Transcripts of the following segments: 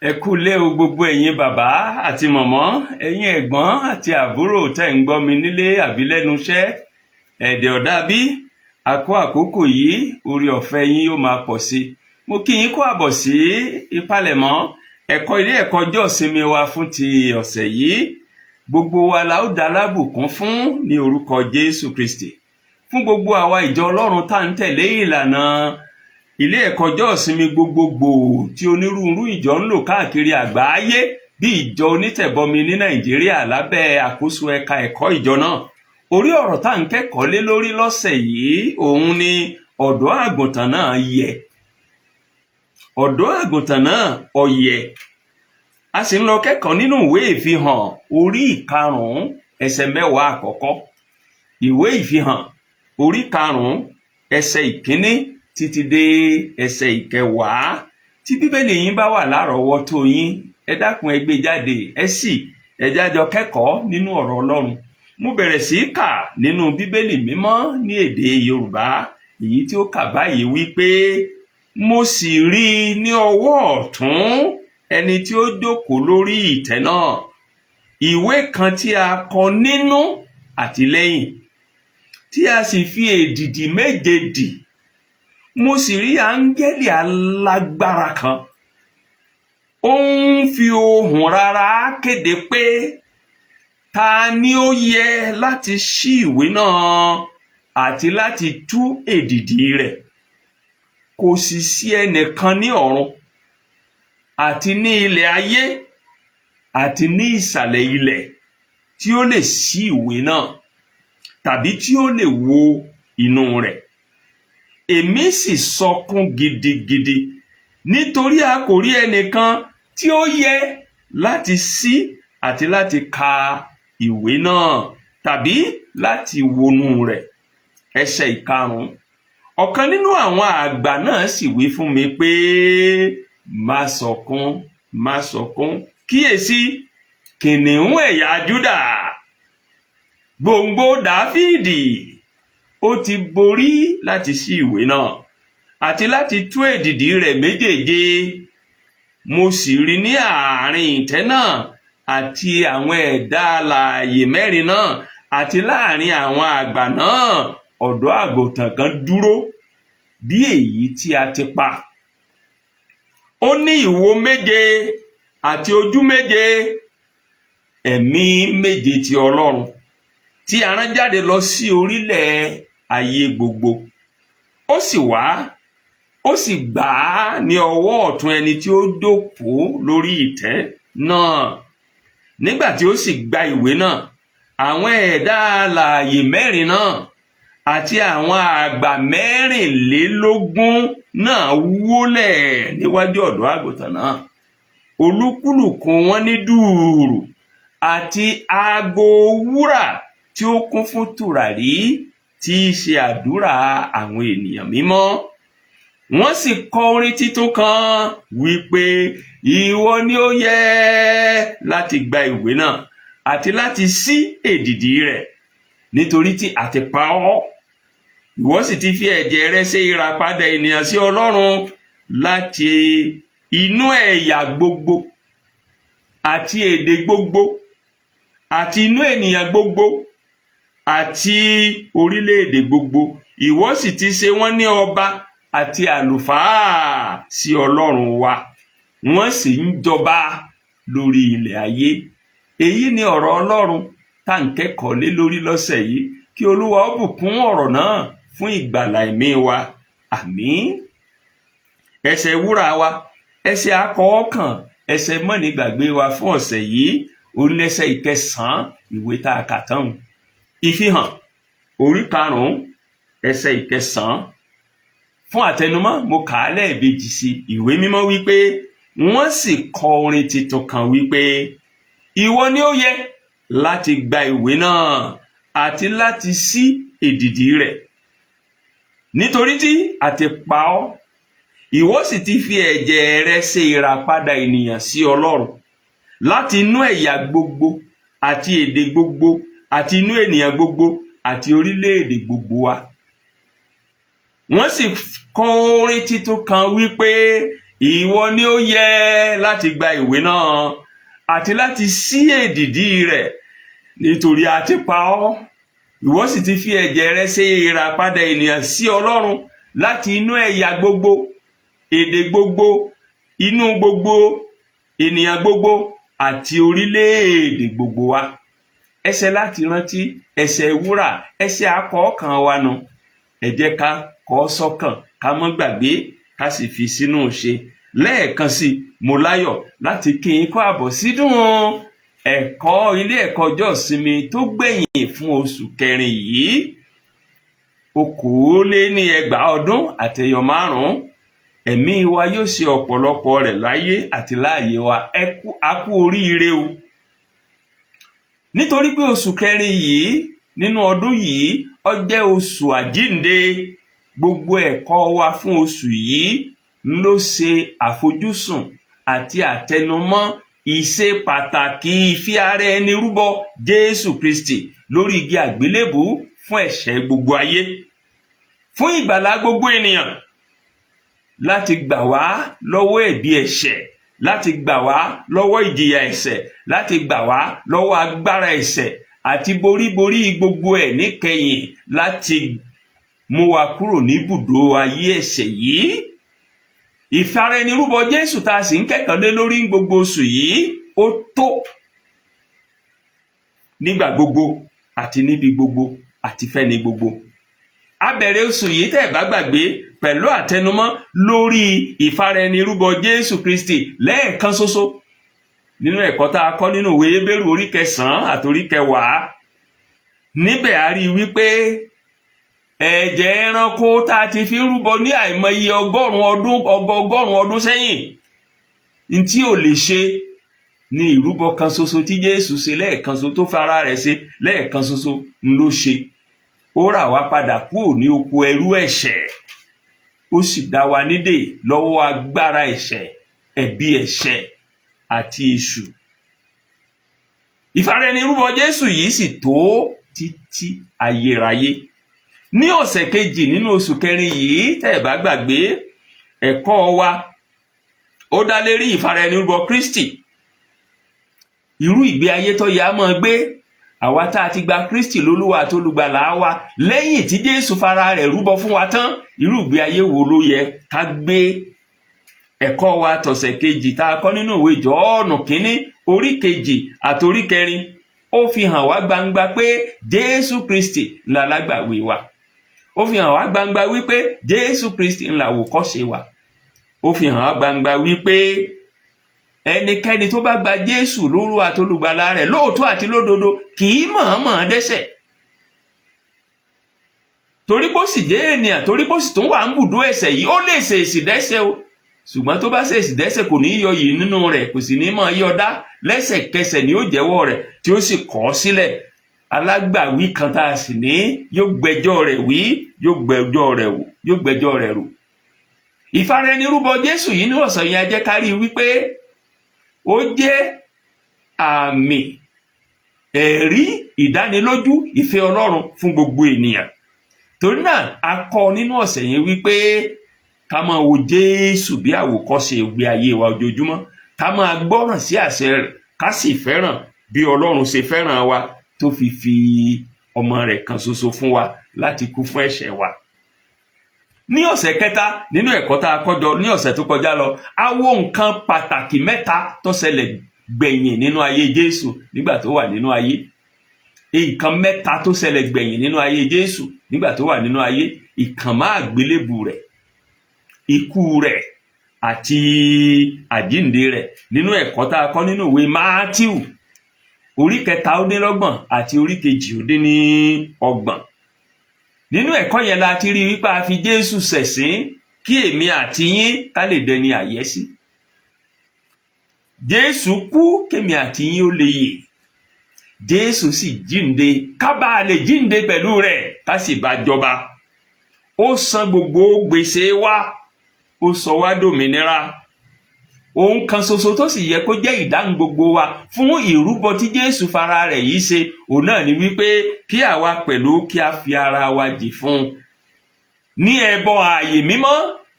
Ẹ kú lé o, gbogbo ẹ̀yin bàbá àti mọ̀mọ́, ẹ̀yin ẹ̀gbọ́n àti àbúrò tẹ́ ń gbọ́ mi nílé àbí lẹ́nu iṣẹ́. Ẹ̀dẹ̀ ọ̀dà bí àkó àkókò yìí, orí ọ̀fẹ́ yín yóò máa pọ̀ sí i. Mo kí yín kó àbọ̀ sí ìpalẹ̀mọ́ ẹ̀kọ́ ilé ẹ̀kọ́ ọjọ́ ìsinmi wa fún ti ọ̀sẹ̀ yìí. Gbogbo wa la ó dá lábùkún fún ní orúkọ Jésù Kristi. Fún gbogbo àwa ìjọ Ọlọ́run tá ń tẹ̀lé ìlànà ilé ẹ̀kọ́ ọjọ́ ìsinmi gbogbogbò tí onírúurú ìjọ ń lò káàkiri àgbáyé, bí ìjọ onítẹ̀bọmi ní Nàìjíríà lábẹ́ àkóso ẹ̀ka ẹ̀kọ́ ìjọ náà, orí ọ̀rọ̀ tá à ń kẹ́kọ̀ọ́ lé lórí lọ́sẹ̀ yìí, òun ni ọ̀dọ́ àgùntàn náà yẹ. Ọ̀dọ́ àgùntàn náà ó yẹ. A sì ń lọ kẹ́kọ̀ọ́ nínú ìwé Ìfihàn, orí 5, ẹsẹ̀ 10 àkọ́kọ́. Ìwé Ìfihàn, orí 5, ẹsẹ̀ 1 títí dé ẹsẹ̀ 10. Tí Bíbélì yín bá wà lárọ̀ọ́wọ́tó yín, ẹ dákun, ẹ gbé jáde, ẹ sì ẹ jájọ kẹ́kọ̀ọ́ nínú ọ̀rọ̀ Ọlọ́run. Mo bẹ̀rẹ̀ sí í kà nínú Bíbélì Mímọ́ ní èdè Yorùbá, èyí tí ó kà báyìí wípé, "Mo sì rí i ní ọwọ́ ọ̀tún ẹni tí ó jókòó lórí ìtẹ́ náà ìwé kan tí a kọ nínú àti lẹ́yìn, tí a sì fi èdìdì méje dì. Mo sì rí áńgẹ́lì alágbára kan, ó ń fi ohùn rara kéde pé, 'Ta ni ó yẹ láti ṣí ìwé náà àti láti tú èdìdì rẹ̀?' Kò sì sí ẹnìkan ní ọ̀run àti ní ilẹ̀ ayé àti ní ìsàlẹ̀ ilẹ̀ tí ó lè ṣí ìwé náà tàbí tí ó lè wo inú rẹ̀. Èmi sì sọkún gidigidi, nítorí a kò rí ẹnìkan tí ó yẹ láti ṣí àti láti ka ìwé náà tàbí láti wonú rẹ̀." Ẹsẹ̀ 5. Ọ̀kan nínú àwọn àgbà náà sì wí fún mi pé, "Má sọkún, má sọkún. Kíyèsí, Kìnìún ẹ̀yà Júdà, gbòǹgbò Dáfídì, ó ti borí láti ṣí ìwé náà àti láti tú èdìdì rẹ̀ méjèèje." Mo sì rí ní àárín ìtẹ́ náà àti àwọn ẹ̀dá alààyè mẹ́rin náà àti láàrin àwọn àgbà náà, ọ̀dọ́ àgùntàn kan dúró bí èyí tí a ti pa. Ó ní ìwo méje àti ojú méje, ẹ̀mí méje ti Ọlọ́run tí a rán jáde lọ sí orílẹ̀ ayé gbogbo. Ó sì wá, ó sì gbà á ní ọwọ́ ọ̀tún ẹni tí ó jókòó lórí ìtẹ́ náà. Nígbà tí ó sì gba ìwé náà, àwọn ẹ̀dá alààyè mẹ́rin náà àti àwọn àgbà 24 náà wólẹ̀ níwájú ọ̀dọ́ àgùntàn náà. Olúkúlùkù wọn ní dùùrù àti aago wúrà tí ó kún fún tùràrí, tí í ṣe àdúrà àwọn ènìyàn mímọ́. Wọ́n sì kọ orin titun kan wípé, "Ìwọ ni ó yẹ láti gba ìwé náà àti láti ṣí èdìdì rẹ̀, nítorí tí a ti pa ọ́, ìwọ sì ti fi ẹ̀jẹ̀ rẹ ṣe ìràpadà ènìyàn sí Ọlọ́run láti inú ẹ̀yà gbogbo àti èdè gbogbo àti inú ènìyàn gbogbo àti orílẹ̀-èdè gbogbo. Ìwọ sì ti ṣe wọ́n ní ọba àti àlùfáà sí Ọlọ́run wa, wọ́n sì ń jọba lórí ilẹ̀ ayé." Èyí ni ọ̀rọ̀ Ọlọ́run tá à ń kẹ́kọ̀ọ́ lé lórí lọ́sẹ̀ yìí. Kí Olúwa ó bùkún ọ̀rọ̀ náà fún ìgbàlà ẹ̀mí wa. Àmín. Ẹsẹ̀ wúrà wa, ẹsẹ̀ akọ̀ọ̀kan, ẹsẹ̀ mọ́nìgbàgbé wa fún ọ̀sẹ̀ yìí, òun lẹ́sẹ̀ 9 ìwé tá a kà tán, Ìfihàn, orí 5, ẹsẹ̀ 9. Fún àtẹnumọ́, mo kà á lẹ́ẹ̀mejì sí. Ìwé Mímọ́ wípé, "Wọ́n sì kọ orin tuntun kan wípé, ìwọ ni ó yẹ láti gba ìwé náà àti láti ṣí èdìdì rẹ̀, nítorí tí a ti pa ọ́, ìwọ sì ti fi ẹ̀jẹ̀ rẹ ṣe ìràpadà ènìyàn sí Ọlọ́run láti inú ẹ̀yà gbogbo àti èdè gbogbo àti inú ènìyàn gbogbo àti orílẹ̀-èdè gbogbo wa." Wọ́n sì kọ orin titun kan wípé, Ìwọ ni ó yẹ láti gba ìwé náà àti láti ṣí èdìdì rẹ̀, nítorí a ti pa ọ́, ìwọ sì ti fi ẹ̀jẹ̀ rẹ ṣe ìràpadà ènìyàn sí Ọlọ́run láti inú ẹ̀yà gbogbo, èdè gbogbo, inú gbogbo, ènìyàn gbogbo àti orílẹ̀-èdè gbogbo wa. Ẹsẹ̀ láti rántí, ẹsẹ̀ wúrà, ẹsẹ̀ akọ̀ọ̀kan wa nu. Ẹ jẹ́ ká kọ sọ́kàn, ká mọ́ gbàgbé, ká sì fi sínú ṣe. Lẹ́ẹ̀kan sí, mo láyọ̀ láti kí n kó àbọ̀ sídùn ẹ̀kọ́ ilé ẹ̀kọ́ ọjọ́ ìsinmi tó gbẹ̀yìn fún oṣù kẹrin yìí, 2025. Ẹ̀mí wa yóò ṣe ọ̀pọ̀lọpọ̀ rẹ̀ láyé àti láàyè wa. Ẹ kú, a kú oríire o, nítorí pé oṣù kẹrin yìí nínú ọdún yìí, ó jẹ́ oṣù àjínde. Gbogbo ẹ̀kọ́ wa fún oṣù yìí ló ṣe àfojúsùn àti àtẹnumọ́ ìṣe pàtàkì ìfi ara ẹni rúbọ Jésù Kristi lórí igi àgbélébùú fún ẹ̀ṣẹ̀ gbogbo ayé, fún ìgbàlá gbogbo ènìyàn, láti gbà wá lọ́wọ́ ẹ̀bi ẹ̀ṣẹ̀, láti gbà wá lọ́wọ́ ìjìyà ẹ̀ṣẹ̀, láti gbà wá lọ́wọ́ agbára ẹ̀ṣẹ̀, àti boríborí gbogbo ẹ̀ níkẹyìn, láti mú wa kúrò níbùdó ayé ẹ̀ṣẹ̀ yìí. Ìfaraẹnirúbọ Jésù tá a sì ń kẹ́kọ̀ọ́ lé lórí gbogbo oṣù yìí, ó tó nígbà gbogbo àti níbi gbogbo àti fẹ́ni gbogbo. A bẹ̀rẹ̀ oṣù yìí, tẹ́ ẹ̀ bá gbàgbé, pẹ̀lú àtẹnumọ́ lórí ìfaraẹnirúbọ Jésù Kristi lẹ́ẹ̀kan ṣoṣo nínú ẹ̀kọ́ tá a kọ́ nínú ìwé Hébérù orí 9 àti orí 10. Níbẹ̀, a rí i wípé ẹ̀jẹ̀ ẹranko tá a ti fi ń rúbọ ní àìmọye ọgọ́rùn-ún ọdún, ọgọọgọ́rùn-ún ọdún sẹ́yìn, n tí ò lè ṣe ní ìrúbọ kan ṣoṣo tí Jésù ṣe lẹ́ẹ̀kan ṣoṣo, tó fara rẹ̀ ṣe lẹ́ẹ̀kan ṣoṣo ń ló ṣe. Ó rà wá padà kúrò ní oko ẹrú ẹ̀ṣẹ̀, ó sì dá wa nídè lọ́wọ́ agbára ẹ̀ṣẹ̀, ẹ̀bi ẹ̀ṣẹ̀ àti èṣù. Ìfaraẹnirúbọ Jésù yìí sì tó títí ayérayé. Ní ọ̀sẹ̀ kejì nínú oṣù kẹrin yìí, tẹ́ ẹ̀ bá gbàgbé, ẹ̀kọ́ wa ó dá lérí ìfaraẹnirúbọ Kristi, irú ìgbé ayé tó yẹ á máa gbé àwa tá a ti gba Kristi lólúwa àti olùgbàlà wa lẹ́yìn tí Jésù fara rẹ̀ rúbọ fún wa tán. Irú ìgbé ayé wo ló yẹ ká gbé? Ẹ̀kọ́ wa tọ̀sẹ̀ kejì tá a kọ́ nínú ìwé Jọ́ọ̀nù kínní orí 2 àti orí 4, ó fi hàn wá gbangba pé Jésù Kristi lálágbàwí wa. Ó fi hàn wá gbangba wípé Jésù Kristi ńlá àwòkọ́ṣe wa. Ó fi hàn wá gbangba wípé ẹnikẹ́ni tó bá gba Jésù lólúwa àti olùgbàlà rẹ̀ lóòótọ́ àti lódodo kì í mọ̀ọ́mọ̀ dẹ́ṣẹ̀, torí bó sì jẹ́ ènìyàn, torí bó sì tún wà ń bùdó ẹ̀ṣẹ̀ yìí, ó lè ṣèèṣì dẹ́ṣẹ̀ o. Ṣùgbọ́n tó bá ṣèèṣì dẹ́ṣẹ̀, kò ní í yọ yìí nínú rẹ̀, kò sì ní mọ̀ yọ dá. Lẹ́sẹ̀kẹsẹ̀ ni ó jẹ́wọ́ rẹ̀, tí ó sì kọ̀ ọ́ sílẹ̀. Alágbàwí kan tá a sì ní yóò gbẹ́jọ́ rẹ̀ wí, yóò gbẹ́jọ́ rẹ̀ wò, yóò gbẹ́jọ́ rẹ̀ rò. Ìfaraẹnirúbọ Jésù yìí ní ọ̀sán yẹn, a jẹ́ ká rí i wípé ó jẹ́ àmì ẹ̀rí ìdánilójú ìfẹ́ Ọlọ́run fún gbogbo ènìyàn. Torí náà, a kọ́ nínú ọ̀sẹ̀ yẹn wípé ká máa wo Jésù bí àwòkọ́ṣe ìgbé ayé wa ojoojúmọ́, ká máa gbọ́ràn sí àṣẹ rẹ̀, ká sì fẹ́ràn bí Ọlọ́run ṣe fẹ́ràn wa tó fi fi ọmọ rẹ̀ kan ṣoṣo fún wa láti kú fún ẹ̀ṣẹ̀ wa. Ní ọ̀sẹ̀ kẹta nínú ẹ̀kọ́ tá a kọ́jọ ní ọ̀sẹ̀ tó kọjá lọ, a wo nǹkan pàtàkì mẹ́ta tó ṣẹlẹ̀ gbẹ̀yìn nínú ayé Jésù nígbà tó wà nínú ayé. Nǹkan mẹ́ta tó ṣẹlẹ̀ gbẹ̀yìn nínú ayé Jésù nígbà tó wà nínú ayé: ìkànmọ́ àgbélébù rẹ̀, ikú rẹ̀ àti àjíǹde rẹ̀, nínú ẹ̀kọ́ tá a kọ́ nínú ìwé Mátíù orí 33 àti orí 32. Nínú ẹ̀kọ́ yẹn la ti rí wípé a fi Jésù ṣẹ̀sín kí èmi àti yín ká lè dẹni àyẹ́sí. Jésù kú kémi àti yín ó lè yè. Jésù sì jíǹde ká bá a lè jíǹde pẹ̀lú rẹ̀, ká sì bá jọba. Ó san gbogbo gbèsè wa, ó sọ wá dòmìnira. Ohun kan ṣoṣo tó sì yẹ kó jẹ́ ìdáhùn gbogbo wa fún ìrúbọ tí Jésù fara rẹ̀ yìí ṣe, òun náà ni wípé kí àwa pẹ̀lú kí a fi ara wa jì fún un ní ẹbọ ààyè mímọ́.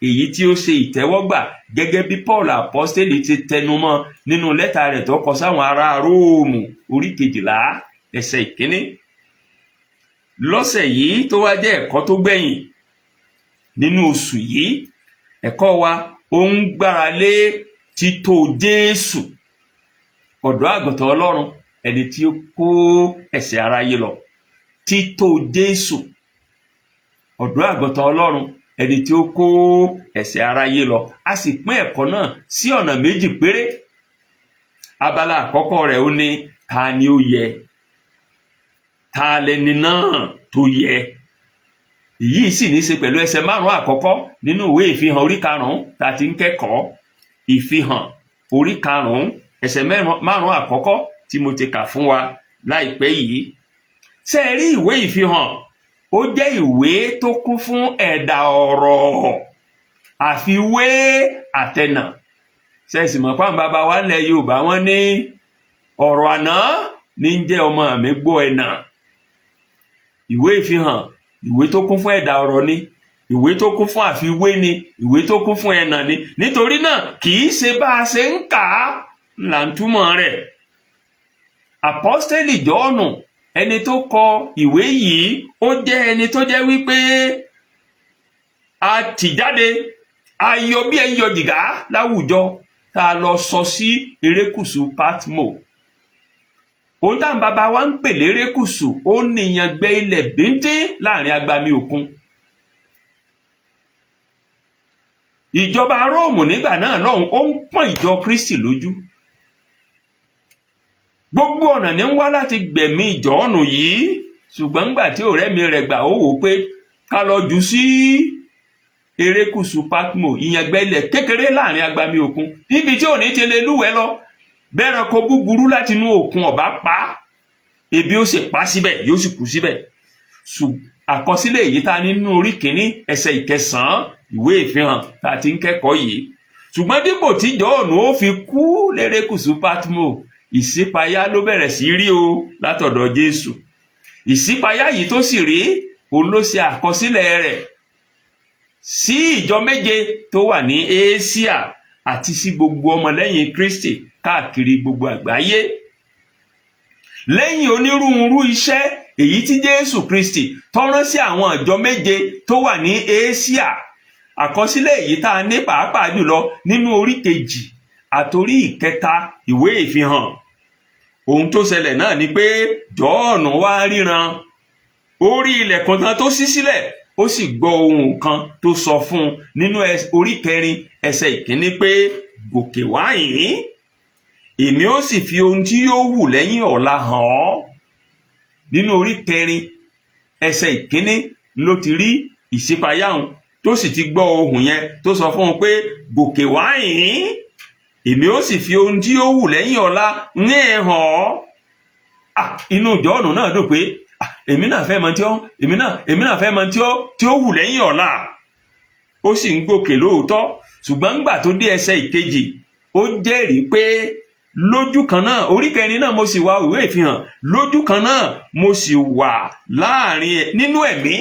Èyí tí ó ṣe ìtẹ́wọ́gbà, gẹ́gẹ́ bí Paul apọ́stélì ti tẹnumọ́ nínú lẹ́tà rẹ̀ tó kọ sáwọn ará Róòmù, orí 12, ẹsẹ̀ 1. Lọ́sẹ̀ yìí, tó wá jẹ́ ẹ̀kọ́ tó gbẹ̀yìn nínú oṣù yìí, ẹ̀kọ́ wa ó ń gbára lé títò Jésù, ọ̀dọ́ àgùntàn Ọlọ́run, ẹni tí ó kó ẹ̀ṣẹ̀ aráyé lọ. Títò Jésù, ọ̀dọ́ àgùntàn Ọlọ́run, ẹni tí ó kó ẹ̀ṣẹ̀ aráyé lọ. A sì pín ẹ̀kọ́ náà sí ọ̀nà méjì péré. Abala àkọ́kọ́ rẹ̀, ó ní: ta ni ó yẹ? Ta lẹni náà tó yẹ? Èyí sì ní í ṣe pẹ̀lú ẹsẹ̀ 5 àkọ́kọ́ nínú ìwé Ìfihàn orí 5 tá a ti ń kẹ́kọ̀ọ́. Ìfihàn orí 5, ẹsẹ̀ 5 àkọ́kọ́ tí mo ti kà fún wa láìpẹ́ yìí. Ṣé ẹ rí ìwé Ìfihàn, ó jẹ́ ìwé tó kún fún ẹ̀dà ọ̀rọ̀, àfiwé, àtẹnà. Ṣe sì mọ̀ pàǹ bàbá wa ńlẹ̀ Yorùbá, wọ́n ní ọ̀rọ̀ àná ní ń jẹ́ ọmọ mi gbọ́ ẹ̀nà. Ìwé Ìfihàn, ìwé tó kún fún ẹ̀dà ọ̀rọ̀ ni, ìwé tó kún fún àfiwé ni, ìwé tó kún fún ẹ̀nà ni. Nítorí náà, kì í ṣe bá a ṣe ń kà á là ń túmọ̀ rẹ̀. Àpọ́stélì Jọ́ọ̀nù, ẹni tó kọ ìwé yìí, ó jẹ́ ẹni tó jẹ́ wípé a tì jáde, a yọ bí ẹ ń yọ jìgá láwùjọ, tá a lọ sọ sí erékùṣù Patmo. Ohun táwọn bàbá wa ń pè lérékùṣù, ó níyàn gbẹ ilẹ̀ bíntín láàrin agbami òkun. Ìjọba Róòmù nígbà náà lọ́hùn, ó ń pọ́n ìjọ Kristi lójú. Gbogbo ọ̀nà ní ń wá láti gbẹ̀mí Jọ́ọ̀nù yìí, ṣùgbọ́n ńgbà tí ọ̀rẹ́ mi rẹ̀ gbà, ó wò ó pé ká lọ jù sí erékùṣù Patmo, ìyàngbẹ ilẹ̀ kékeré láàrin agbami òkun, níbi tí òní ti lè lúwẹ̀ẹ́ lọ. Bẹ́ẹ̀rẹ̀ kó búburú láti inú òkun ọ̀bá pa á, ebi ó sì pa síbẹ̀, yóò sì kú síbẹ̀. Àkọsílẹ̀ èyí tá a ní nínú orí 1, ẹsẹ̀ 9 ìwé Ìfihàn tá a ti ń kẹ́kọ̀ọ́ yìí. Ṣùgbọ́n dípò tí Jọ́ọ̀nù ó fi kú lérékùṣù Patmo, ìṣípayá ló bẹ̀rẹ̀ sí rí o látọ̀dọ̀ Jésù. Ìṣípayá yìí tó sì rí, òun ló ṣe àkọsílẹ̀ rẹ̀ sí ìjọ méje tó wà ní Asia àti sí gbogbo ọmọlẹ́yìn Kristi káàkiri gbogbo àgbáyé. Lẹ́yìn onírúurú iṣẹ́ èyí tí Jésù Kristi tó rán sí àwọn ìjọ méje tó wà ní Asia, àkọsílẹ̀ èyí tá a ní pàápàá jùlọ nínú orí 2 àtorí 3 ìwé Ìfihàn, ohun tó ṣẹlẹ̀ náà ni pé Jọ́ọ̀nù wá ríran. Ó rí ilẹ̀kùn kan tó ṣí sílẹ̀, ó sì gbọ́ ohùn kan tó sọ fún un nínú orí 4, ẹsẹ̀ 1 pé, "Gòkè wá yìí, èmi ó sì fi ohun tí yóò wù lẹ́yìn ọ̀la hàn ọ́." Nínú orí 4, ẹsẹ̀ 1 ló ti rí ìṣípayá òun, tó sì ti gbọ́ ohùn yẹn tó sọ fún un pé, "Gòkè wá yìí, èmi ó sì fi ohun tí yóò wù lẹ́yìn ọ̀la ní ẹ̀ hàn ọ́." Inú Jọ́ọ̀nù náà dùn pé èmi náà fẹ́ mọ tí ó èmi náà fẹ́ mọ tí ó wù lẹ́yìn ọ̀la. Ó sì ń gòkè lóòótọ́, ṣùgbọ́n ńgbà tó dé ẹsẹ̀ 2, ó jẹ́rìí pé lójú kan náà, orí 4 náà mo sì wà, ìwé Ìfihàn, lójú kan náà mo sì wà láàrin nínú ẹ̀mí.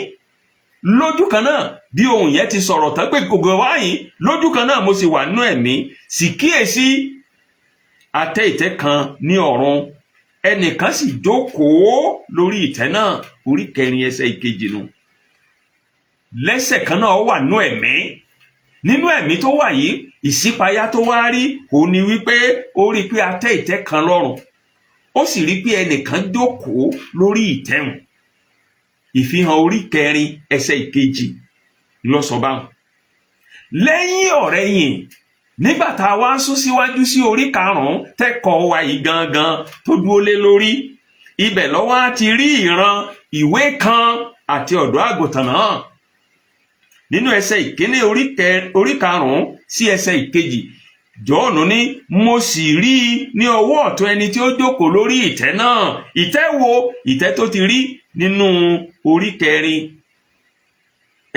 Lójú kan náà bí ohun yẹn ti sọ̀rọ̀ tán pé gògó wáyìn, lójú kan náà mo sì wà nínú ẹ̀mí, sì kíyèsí, a tẹ́ ìtẹ́ kan ní ọ̀run, ẹnìkan sì jókòó lórí ìtẹ́ náà. Orí 4, ẹsẹ̀ 2 nu. Lẹ́sẹ̀ kan náà, ó wà nínú ẹ̀mí. Nínú ẹ̀mí tó wà yìí, ìṣípayá tó wá rí òun ni wípé ó rí i pé a tẹ́ ìtẹ́ kan lọ́run, ó sì rí i pé ẹnìkan jókòó lórí ìtẹ́hùn. Ìfihàn orí 4, ẹsẹ̀ 2 ló sọ báwọn. Lẹ́yìn ọ̀rẹ̀yìn, nígbà tá a wá sún síwájú sí orí 5 tẹ́kọ̀ọ́ wa yìí gangan tó dúró lé lórí, ibẹ̀ lọ́wọ́ á ti rí ìran ìwé kan àti ọ̀dọ́ àgùntàn náà. Nínú ẹsẹ̀ 1 orí 5 sí ẹsẹ̀ 2, Jọ́ọ̀nù ní, "Mo sì rí i ní ọwọ́ ọ̀tún ẹni tí ó jókòó lórí ìtẹ́ náà." Ìtẹ́ wo? Ìtẹ́ tó ti rí nínú orí 4,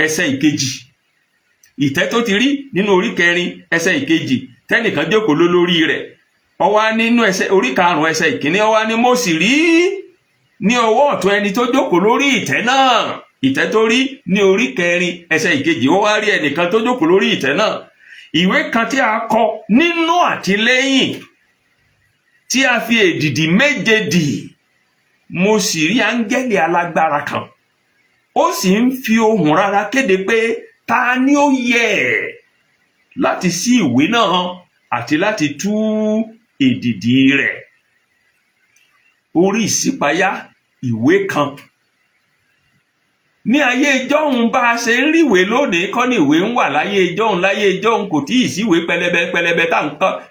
ẹsẹ̀ 2. Ìtẹ́ tó ti rí nínú orí 4, ẹsẹ̀ 2, tẹ́nìkan jókòó lé lórí rẹ̀. Ó wá nínú ẹsẹ̀ orí 5, ẹsẹ̀ 1, ó wá ní, "Mo sì rí ní ọwọ́ ọ̀tún ẹni tó jókòó lórí ìtẹ́ náà." Ìtẹ́ tó rí ní orí kẹrin ẹsẹ̀ ìkejì, ó wá rí ẹnìkan tó jókòó lórí ìtẹ́ náà, ìwé kan tí a kọ nínú àti lẹ́yìn, tí a fi èdìdì méje dì. Mo sì rí áńgẹ́lì alágbára kan, ó sì ń fi ohùn rara kéde pé, ta ni ó yẹ láti ṣí ìwé náà àti láti tú èdìdì rẹ̀? Orí ìṣípayá ìwé kan. Ní ayé ìjọ́hun, bá a ṣe ń ríwèé lónìí kọ́ ni ìwé ń wà láyé ìjọ́hun. Láyé ìjọ́hun, kò tí ì síwèé pẹlẹbẹ pẹlẹbẹ tá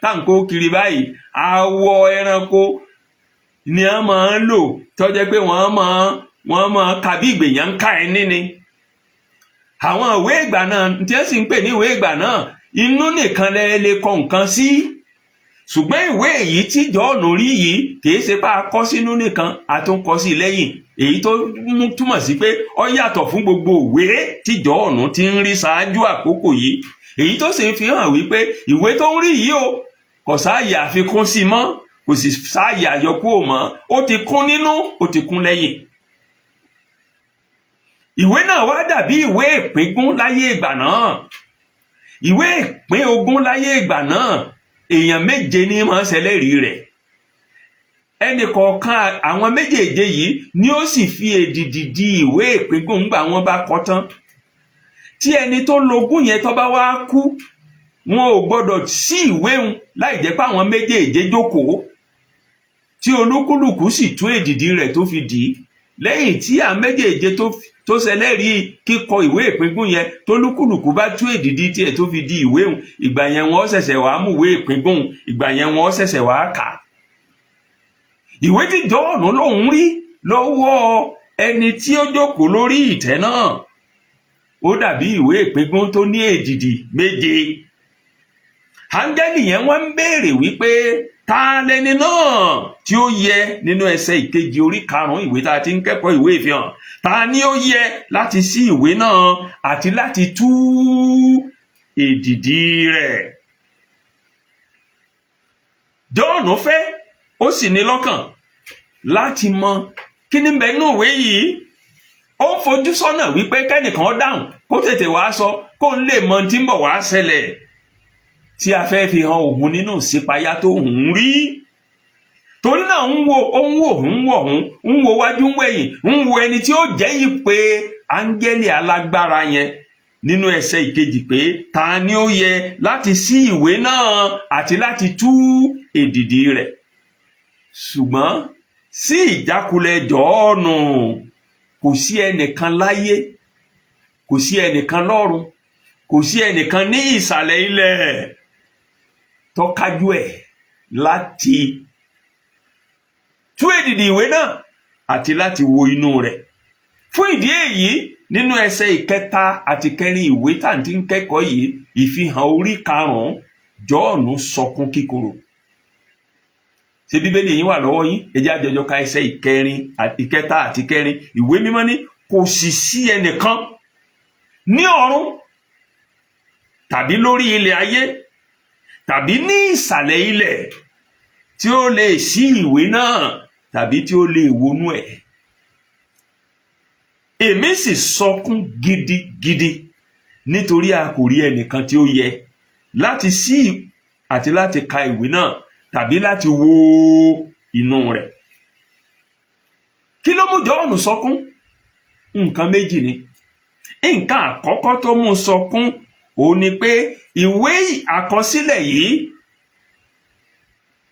à ń kó kiri báyìí. Awọ ẹranko ni wọ́n máa ń lò, tó jẹ́ pé wọ́n máa ka bí ìgbèyàn ń ká ẹní ni. Àwọn ìwé ìgbà náà tí wọ́n sì ń pè ní ìwé ìgbà náà, inú nìkan lẹ lè kọ nǹkan sí. Ṣùgbọ́n ìwé èyí tí Jọ́ọ̀nù rí yìí, kì í ṣe pé a kọ sínú nìkan, a tún kọ sí lẹ́yìn, èyí tó túmọ̀ sí pé ó yàtọ̀ fún gbogbo ìwé tí Jọ́ọ̀nù ti ń rí ṣáájú àkókò yìí, èyí tó sì ń fi hàn wípé ìwé tó ń rí yìí o, kò sáàyè àfikún sí mọ́, kò sì sáàyè àyọkúrò mọ́. Ó ti kún nínú, ó ti kún lẹ́yìn. Ìwé náà wá dàbí ìwé ìpíngún láyé ìgbà náà, ìwé ìpín ogún láyé ìgbà náà. Èèyàn méje ní máa ń ṣẹlẹ́rìí rẹ̀. Ẹnì kọ̀ọ̀kan àwọn méjèèje yìí ni ó sì fi èdìdì di ìwé ìpíngún ńgbà wọ́n bá kọ tán. Tí ẹni tó logún yẹn tó bá wá kú, wọn ò gbọ́dọ̀ sí ìwé un láì jẹ́ pé àwọn méjèèje jókòó, tí olúkúlùkù sì tú èdìdì rẹ̀ tó fi dì í. Lẹ́yìn tí àwọn méjèèje tó ṣẹlẹ́rìí kíkọ ìwé ìpíngún yẹn, tólúkúlùkù bá tú èdìdì tiẹ̀ tó fi di ìwé un, ìgbà yẹn wọ́n ṣẹ̀ṣẹ̀ wàá mú ìwé ìpíngún, ìgbà yẹn wọ́n ṣẹ̀ṣẹ̀ wàá kà á. Ìwé tí Jọ́ọ̀nù lòún rí lọ́wọ́ ẹni tí ó jókòó lórí ìtẹ́ náà, ó dàbí ìwé ìpíngún tó ní èdìdì méje. Áńgẹ́lì yẹn wọ́n ń béèrè wípé ta lẹni náà tí ó yẹ, nínú ẹsẹ̀ ìkejì orí karùn-ún ìwé tá a ti ń kẹ́kọ̀ọ́, ìwé Ìfihàn. Ta ni ó yẹ láti ṣí ìwé náà àti láti tú èdìdì rẹ̀? Jọ́ọ̀nù fẹ́, ó sì ní lọ́kàn láti mọ kí ní bẹ nínú ìwé yìí. Ó ń fojú sọ́nà wípé kẹ́nìkan dáhùn, kó tètè wá sọ, kó ń lè mọ tí ń bọ̀ wá ṣẹlẹ̀ tí a fẹ́ fi hàn òun nínú ìṣípayá tó ń rí. Torí náà, ń wo, ó ń wò, ń wọ̀, ń wo wájú, ń wẹ̀yìn, ń wo ẹni tí ó jẹ́ ìpè áńgẹ́lì alágbára yẹn nínú ẹsẹ̀ ìkejì pé ta ni ó yẹ láti ṣí ìwé náà àti láti tú èdìdì rẹ̀. Ṣùgbọ́n sí ìjákulẹ̀ Jọ́ọ̀nù, kò sí ẹnìkan láyé, kò sí ẹnìkan lọ́run, kò sí ẹnìkan ní ìsàlẹ̀ ilẹ̀ tó kájú ẹ̀ láti tú èdìdì ìwé náà àti láti wo inú rẹ̀. Fún ìdí èyí, nínú ẹsẹ̀ ìkẹta àti kẹrin ìwé tá à ń ti ń kẹ́kọ̀ọ́ yìí, Ìfihàn orí karùn-ún, Jọ́ọ̀nù sọkún kíkorò. Ṣé Bíbélì yín wà lọ́wọ́ yín? Ẹ jẹ́ á jọjọ ka ẹsẹ̀ ìkẹrin, ìkẹta àti kẹrin. Ìwé Mímọ́ ní, kò sì sí ẹnìkan ní ọ̀run tàbí lórí ilẹ̀ ayé tàbí ní ìsàlẹ̀ ilẹ̀ tí ó lè ṣí ìwé náà tàbí tí ó lè wọnú ẹ̀. Èmi sì sọkún gidigidi, nítorí a kò rí ẹnìkan tí ó yẹ láti ṣí àti láti ka ìwé náà tàbí láti wo inú rẹ̀. Kí ló mú Jọ́ọ̀nù sọkún? Nǹkan méjì ni. Nǹkan àkọ́kọ́ tó mú sọkún òun ni pé ìwé àkọsílẹ̀ yìí,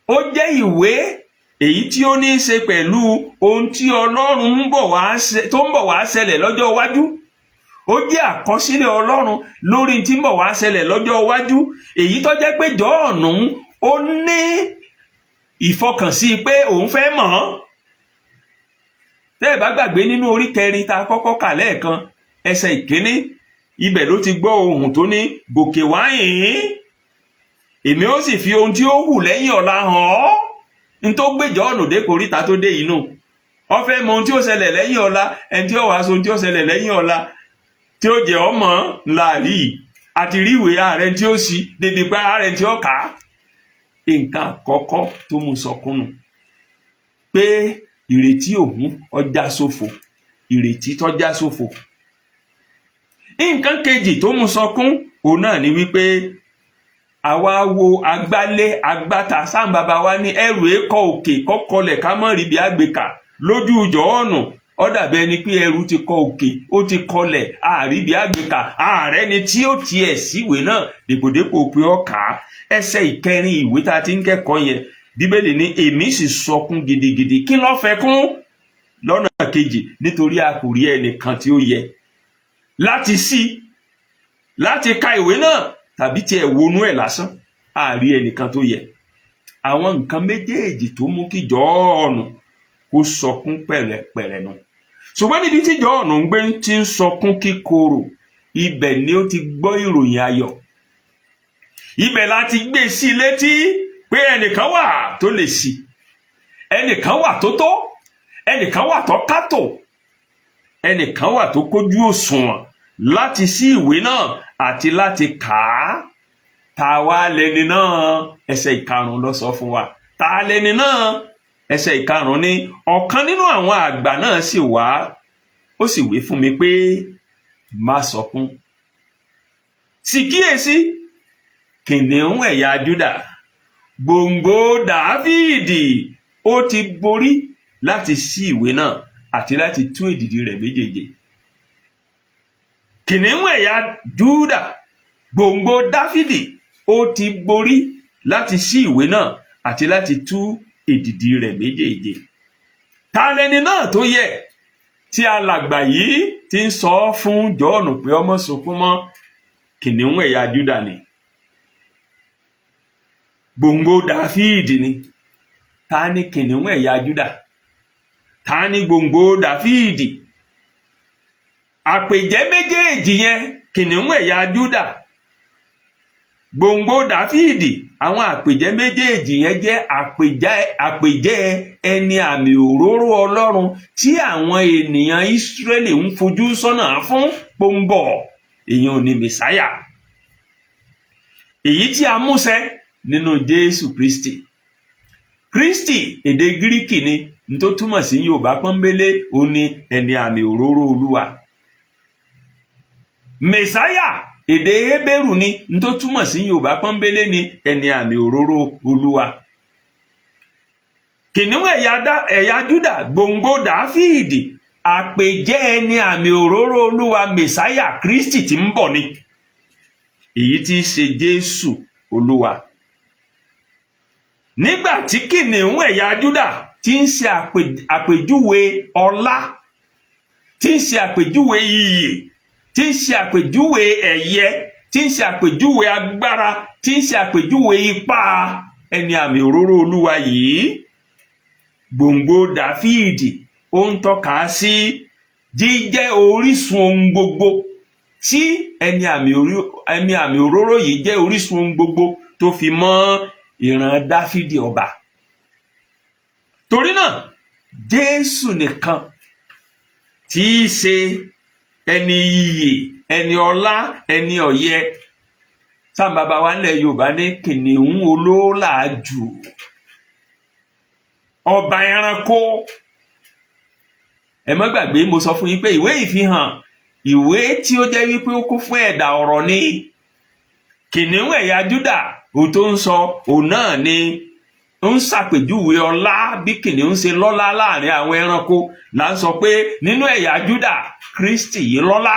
ó jẹ́ ìwé èyí tí ó ní í ṣe pẹ̀lú ohun tí Ọlọ́run ń bọ̀ wá tó ń bọ̀ wá ṣẹlẹ̀ lọ́jọ́ iwájú. Ó jẹ́ àkọsílẹ̀ Ọlọ́run lórí tí ń bọ̀ wá ṣẹlẹ̀ lọ́jọ́ iwájú, èyí tó jẹ́ pé Jọ́ọ̀nù ó ní ìfọkànsí pé òun fẹ́ mọ̀ ọ́n. Tẹ́ ẹ̀ bá gbàgbé, nínú orí kẹrin tá a kọ́kọ́ kà lẹ́ẹ̀kan, ẹsẹ̀ ìkíní, ibẹ̀ ló ti gbọ́ ohùn tó ní, "Gòkè wá yìí, èmi ó sì fi ohun tí ó hù lẹ́yìn ọ̀la hàn ọ́." N tó gbé Jọ́ọ̀nù dé koríta tó dé inú, ó fẹ́ mọ ohun tí ó ṣẹlẹ̀ lẹ́yìn ọ̀la. Ẹni tí ó wàá sọ ohun tí ó ṣẹlẹ̀ lẹ́yìn ọ̀la tí ó jẹ́ ọmọ ńlá rí àti rí ìwé ààrẹ tí ó sì débi pé ààrẹ tí ó kà á. Nǹkan àkọ́kọ́ tó mú sọkúnnù pé ìrètí òun ọjà ṣòfò, ìrètí tọ́já ṣòfò. Nǹkan kejì tó mú sọkún òun náà ni wípé àwa wo agbálé agbáta sáǹbàbà wa ní ẹrù èkó òkè kọkọlẹ̀ ká mọ́ ríbi àgbèkà lójú Jọ́ọ̀nù. Ó dàbí ẹni pé ẹrù ti kọ òkè, ó ti kọlẹ̀, àríbi àgbèkà, ààrẹ ni tí ó tiẹ̀ síwèé náà dèpòdépò pé ó kà á. Ẹsẹ̀ ìkẹrin ìwé tá a ti ń kẹ́kọ̀ọ́ yẹn, Bíbélì ní èmi sì sọkún gidigidi. Kí ló fẹ́ kún lọ́nà kejì? Nítorí a kò rí ẹnìkan tí ó yẹ láti ṣí, láti ka ìwé náà tàbí tiẹ̀ wọnú ẹ̀ lásán. A rí ẹnìkan tó yẹ. Àwọn nǹkan méjèèjì tó mú kí Jọ́ọ̀nù kó sọkún pẹ̀rẹ̀pẹ̀rẹ̀ nu. Ṣùgbọ́n níbi tí Jọ́ọ̀nù ń gbé ti ń sọkún kíkorò, ibẹ̀ ni ó ti gbọ́ ìròyìn ayọ̀. Ibẹ̀ la ti gbé sí létí pé ẹnìkan wà tó lè ṣí, ẹnìkan wà tó tó, ẹnìkan wà tó kátó, ẹnìkan wà tó kójú òṣùwọ̀n láti ṣí ìwé náà àti láti kà á. Ta wá lẹni náà? Ẹsẹ̀ ìkarùn ló sọ fún wa ta lẹni náà. Ẹsẹ̀ ìkarùn ní ọ̀kan nínú àwọn àgbà náà sì wá, ó sì wí fún mi pé, má sọkún, sì kíyèsí, kìnìún ẹ̀yà Júdà, gbòǹgbò Dàfídì, ó ti borí láti ṣí ìwé náà àti láti tú èdìdì rẹ̀ méjèèje. Kìnìún ẹ̀yà Júdà, gbòǹgbò Dáfídì, ó ti borí láti ṣí ìwé náà àti láti tú èdìdì rẹ̀ méjèèje. Ta lẹni náà tó yẹ tí alàgbà yìí ti ń sọ fún Jọ́ọ̀nù pé ọmọ sunkún mọ́? Kìnìún ẹ̀yà Júdà ni, gbòǹgbò Dáfídì ni. Ta ni kìnìún ẹ̀yà Júdà? Ta ni gbòǹgbò Dáfídì? Àpèjẹ méjèèjì yẹn, kìnìún ẹ̀yà Júdà, gbòǹgbò Dáfídì, àwọn àpèjẹ méjèèjì yẹn jẹ́ àpèjẹ ẹni àmì òróró Ọlọ́run tí àwọn ènìyàn Ísírẹ́lì ń fojú sọ́nà fún pọ́ńbọ̀. Èèyàn ní Mẹsáyà, èyí tí a múṣẹ nínú Jésù Kristi. Kristi, èdè Gíríkì ni, n tó túmọ̀ sí Yorùbá pọ́nbélé ó ní ẹni àmì òróró Olúwa. Mẹsáyà, èdè Hébérù ni, n tó túmọ̀ sí Yorùbá pọ́nbélé ni ẹni àmì òróró Olúwa. Kìnìún ẹ̀yà Júdà, gbòǹgbò Dáfídì, àpèjẹ ẹni àmì òróró Olúwa, Mẹsáyà, Kristi tí ń bọ̀ ni, èyí tí í ṣe Jésù Olúwa. Nígbà tí kìnìún ẹ̀yà Júdà tí ń ṣe àpèjúwe ọlá, tí ń ṣe àpèjúwe iyì, tí ń ṣe àpèjúwe ẹ̀yẹ, tí ń ṣe àpèjúwe agbára, tí ń ṣe àpèjúwe ipá ẹni àmì òróró Olúwa yìí, gbòǹgbò Dáfídì ó ń tọ́ka sí jíjẹ́ orísun ohun gbogbo, tí ẹni àmì òróró yìí jẹ́ orísun ohun gbogbo tó fi mọ́ ìran Dáfídì ọba. Torí náà, Jésù nìkan tí í ṣe ẹni iyì, ẹni ọlá, ẹni ọ̀yẹ. Sáà bàbá wa nílẹ̀ Yorùbá ní kìnìún olóòlàjù, ọba ẹranko. Ẹ má gbàgbé, mo sọ fún yín pé ìwé Ìfihàn, ìwé tí ó jẹ́ wípé ó kún fún ẹ̀dà ọ̀rọ̀ ni. Kìnìún ẹ̀yà Júdà, òun tó ń sọ òun náà ni ń ṣàpèjúwe ọlá, bí kìnìún ṣe lọ́lá láàrin àwọn ẹranko. Là ń sọ pé nínú ẹ̀yà Júdà, Kristi yìí lọ́lá.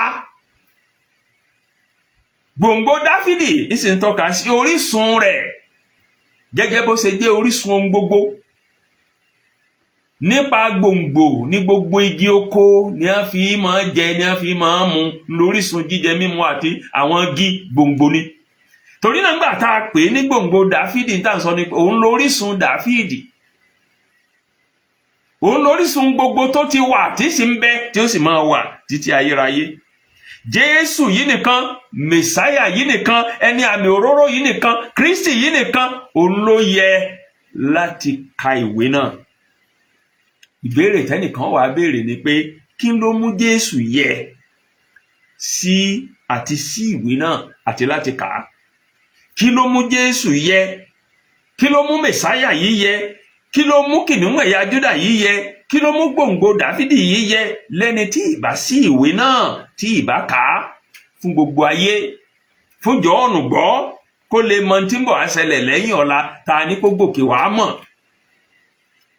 Gbòǹgbò Dáfídì ń sì ń tọ́ka sí orísun rẹ̀, gẹ́gẹ́ bó ṣe jẹ́ orísun ohun gbogbo. Nípa gbòǹgbò ní gbogbo igi oko ni a fi máa jẹ, ni a fi máa mu, lórísun jíjẹ mímu àti àwọn igi gbòǹgbò ni. Torí náà, nígbà tá a pè é ní gbòǹgbò Dáfídì, tá à ń sọ ni pé òun lórísun Dáfídì, òun lórísun gbogbo tó ti wà, tí sì ń bẹ, tí ó sì máa wà títí ayérayé. Jésù yìí nìkan, Mẹsáyà yìí nìkan, ẹni àmì òróró yìí nìkan, Kristi yìí nìkan, òun ló yẹ láti ka ìwé náà. Ìbéèrè tẹnìkan wàá béèrè ni pé, kí ló mú Jésù yẹ sí àti sí ìwé náà àti láti kà á? Kí ló mú Jésù yẹ? Kí ló mú Mẹsáyà yìí yẹ? Kí ló mú kìnìún ẹ̀yà Júdà yìí yẹ? Kí ló mú gbòǹgbò Dáfídì yìí yẹ lẹ́ni tí ìbá sí ìwé náà, tí ìbá kà á? fún gbogbo ayé, fún Jọ́ọ̀nù gbọ́, kó lè mọ tí ń bọ̀ á ṣẹlẹ̀ lẹ́yìn ọ̀la ta ní kó gòkè wàá mọ̀.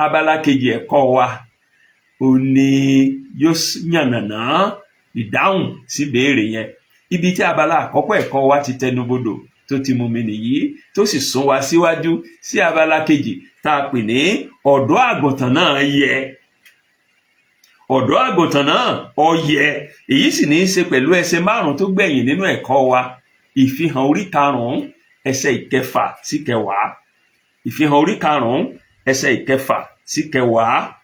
Abala kejì ẹ̀kọ́ wa ò ní yóò yànnàná ìdáhùn sí béèrè yẹn. Ibi tí abala àkọ́kọ́ ẹ̀kọ́ wa ti tẹnubodò tó ti mú mi nìyí, tó sì sún wa síwájú sí abala kejì tá a pè ní ọ̀dọ́ àgùntàn náà yẹ. Ọ̀dọ́ àgùntàn náà ó yẹ. Èyí sì ní í ṣe pẹ̀lú ẹsẹ̀ 5 tó gbẹ̀yìn nínú ẹ̀kọ́ wa, Ìfihàn orí 5, ẹsẹ̀ 6 sí 10. Ìfihàn orí 5, ẹsẹ̀ 6 sí 10.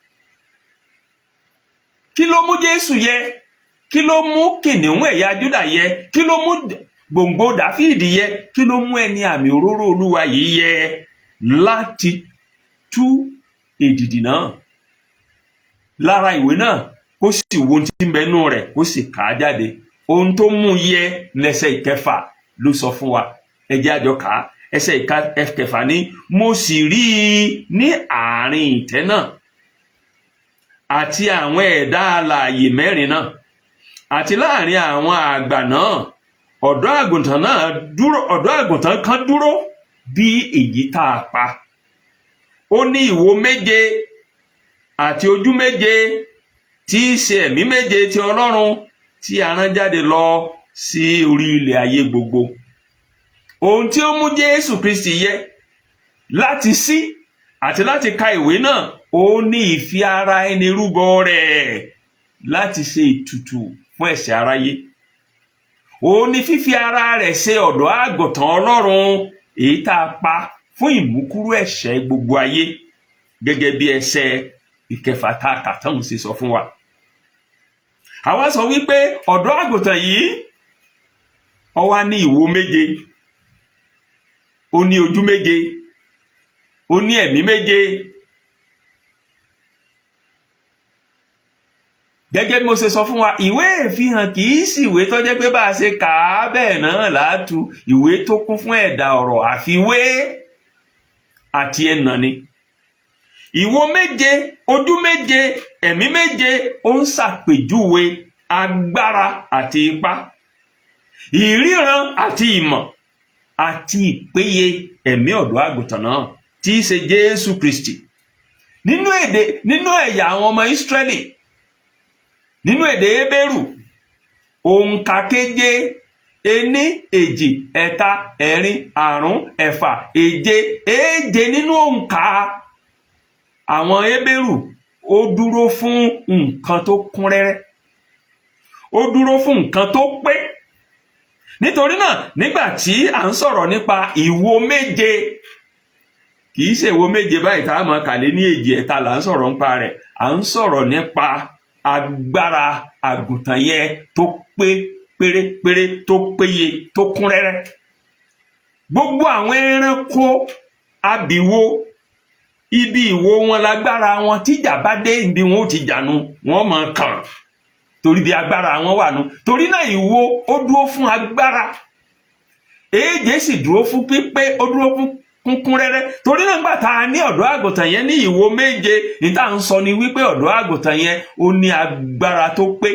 Kí ló mú Jésù yẹ? Kí ló mú kìnìún ẹ̀yà Júdà yẹ? Kí ló mú gbòǹgbò Dáfídì yẹ? Kí ló mú ẹni àmì òróró Olúwa yìí yẹ láti tú èdìdì náà lára ìwé náà, kó sì wo ohun tí ń bẹ nínú rẹ̀, kó sì kà á jáde? Ohun tó mú yẹ lẹ́sẹ̀ 6 ló sọ fún wa. Ẹ jẹ́ a jọ kà á. Ẹsẹ̀ 6 ní, "Mo sì rí i ní àárín ìtẹ́ náà àti àwọn ẹ̀dá alààyè mẹ́rin náà àti láàrin àwọn àgbà náà, ọ̀dọ́ àgùntàn náà dúró, ọ̀dọ́ àgùntàn kan dúró bí èyí tá a pa. Ó ní ìwo méje àti ojú méje, tí í ṣe ẹ̀mí méje ti Ọlọ́run tí a rán jáde lọ sí orí ilẹ̀ ayé gbogbo." Ohun tí ó mú Jésù Kristi yẹ láti ṣí àti láti ka ìwé náà, ó ní ìfi ara ẹni rúbọ rẹ̀ láti ṣe ìtùtù fún ẹ̀ṣẹ̀ aráyé. Ó ní fífi ara rẹ̀ ṣe ọ̀dọ́ àgùntàn Ọlọ́run èyí tá a pa fún ìmúkúrú ẹ̀ṣẹ̀ gbogbo ayé, gẹ́gẹ́ bí ẹsẹ̀ 6 tá a kà tán ṣe sọ fún wa. Àwa sọ wípé ọ̀dọ́ àgùntàn yìí, ó wá ní ìwo méje, ó ní ojú méje, ó ní ẹ̀mí méje. Gẹ́gẹ́ bí mo ṣe sọ fún wa, ìwé Ìfihàn kì í sì ìwé tó jẹ́ pé bá a ṣe kà á bẹ́ẹ̀ náà láàtú. Ìwé tó kún fún ẹ̀dà ọ̀rọ̀ àfiwé àti ẹ̀nà ni. Ìwo méje, ojú méje, ẹ̀mí méje, ó ń ṣàpèjúwe agbára àti ipá, ìríran àti ìmọ̀ àti ìpéye ẹ̀mí ọ̀dọ́ àgùntàn náà tí í ṣe Jésù Kristi. Nínú èdè, nínú ẹ̀yà àwọn ọmọ Ísírẹ́lì, nínú èdè Hébérù, òǹkà keje, ení, èjì, ẹ̀ta, ẹ̀rin, àrún, ẹ̀fà, èje, èje nínú òǹkà àwọn Hébérù, ó dúró fún nǹkan tó kún rẹ́rẹ́, ó dúró fún nǹkan tó pé. Nítorí náà, nígbà tí à ń sọ̀rọ̀ nípa ìwo méje, kì í ṣe ìwo méje báyìí tá a máa kàlé ní èjì ẹ̀ta là ń sọ̀rọ̀ nípa rẹ̀. À ń sọ̀rọ̀ nípa agbára àgùntàn yẹn tó pé pérépéré, tó péye, tó kún rẹ́rẹ́. Gbogbo àwọn ẹranko abìwo, ibi ìwo wọn lágbára wọn. Tíjà bá dé, ibi wọn ò ti jànú, wọn máa kàn torí bí agbára wọn wà nù. Torí náà, ìwo ó dúró fún agbára, èje sì dúró fún pípé, ó dúró fún kúnkún rẹ́rẹ́. Torí náà, nígbà tá a ní ọ̀dọ́ àgùntàn yẹn ní ìwo méje, ní tá à ń sọ ni wípé ọ̀dọ́ àgùntàn yẹn, ó ní agbára tó pé,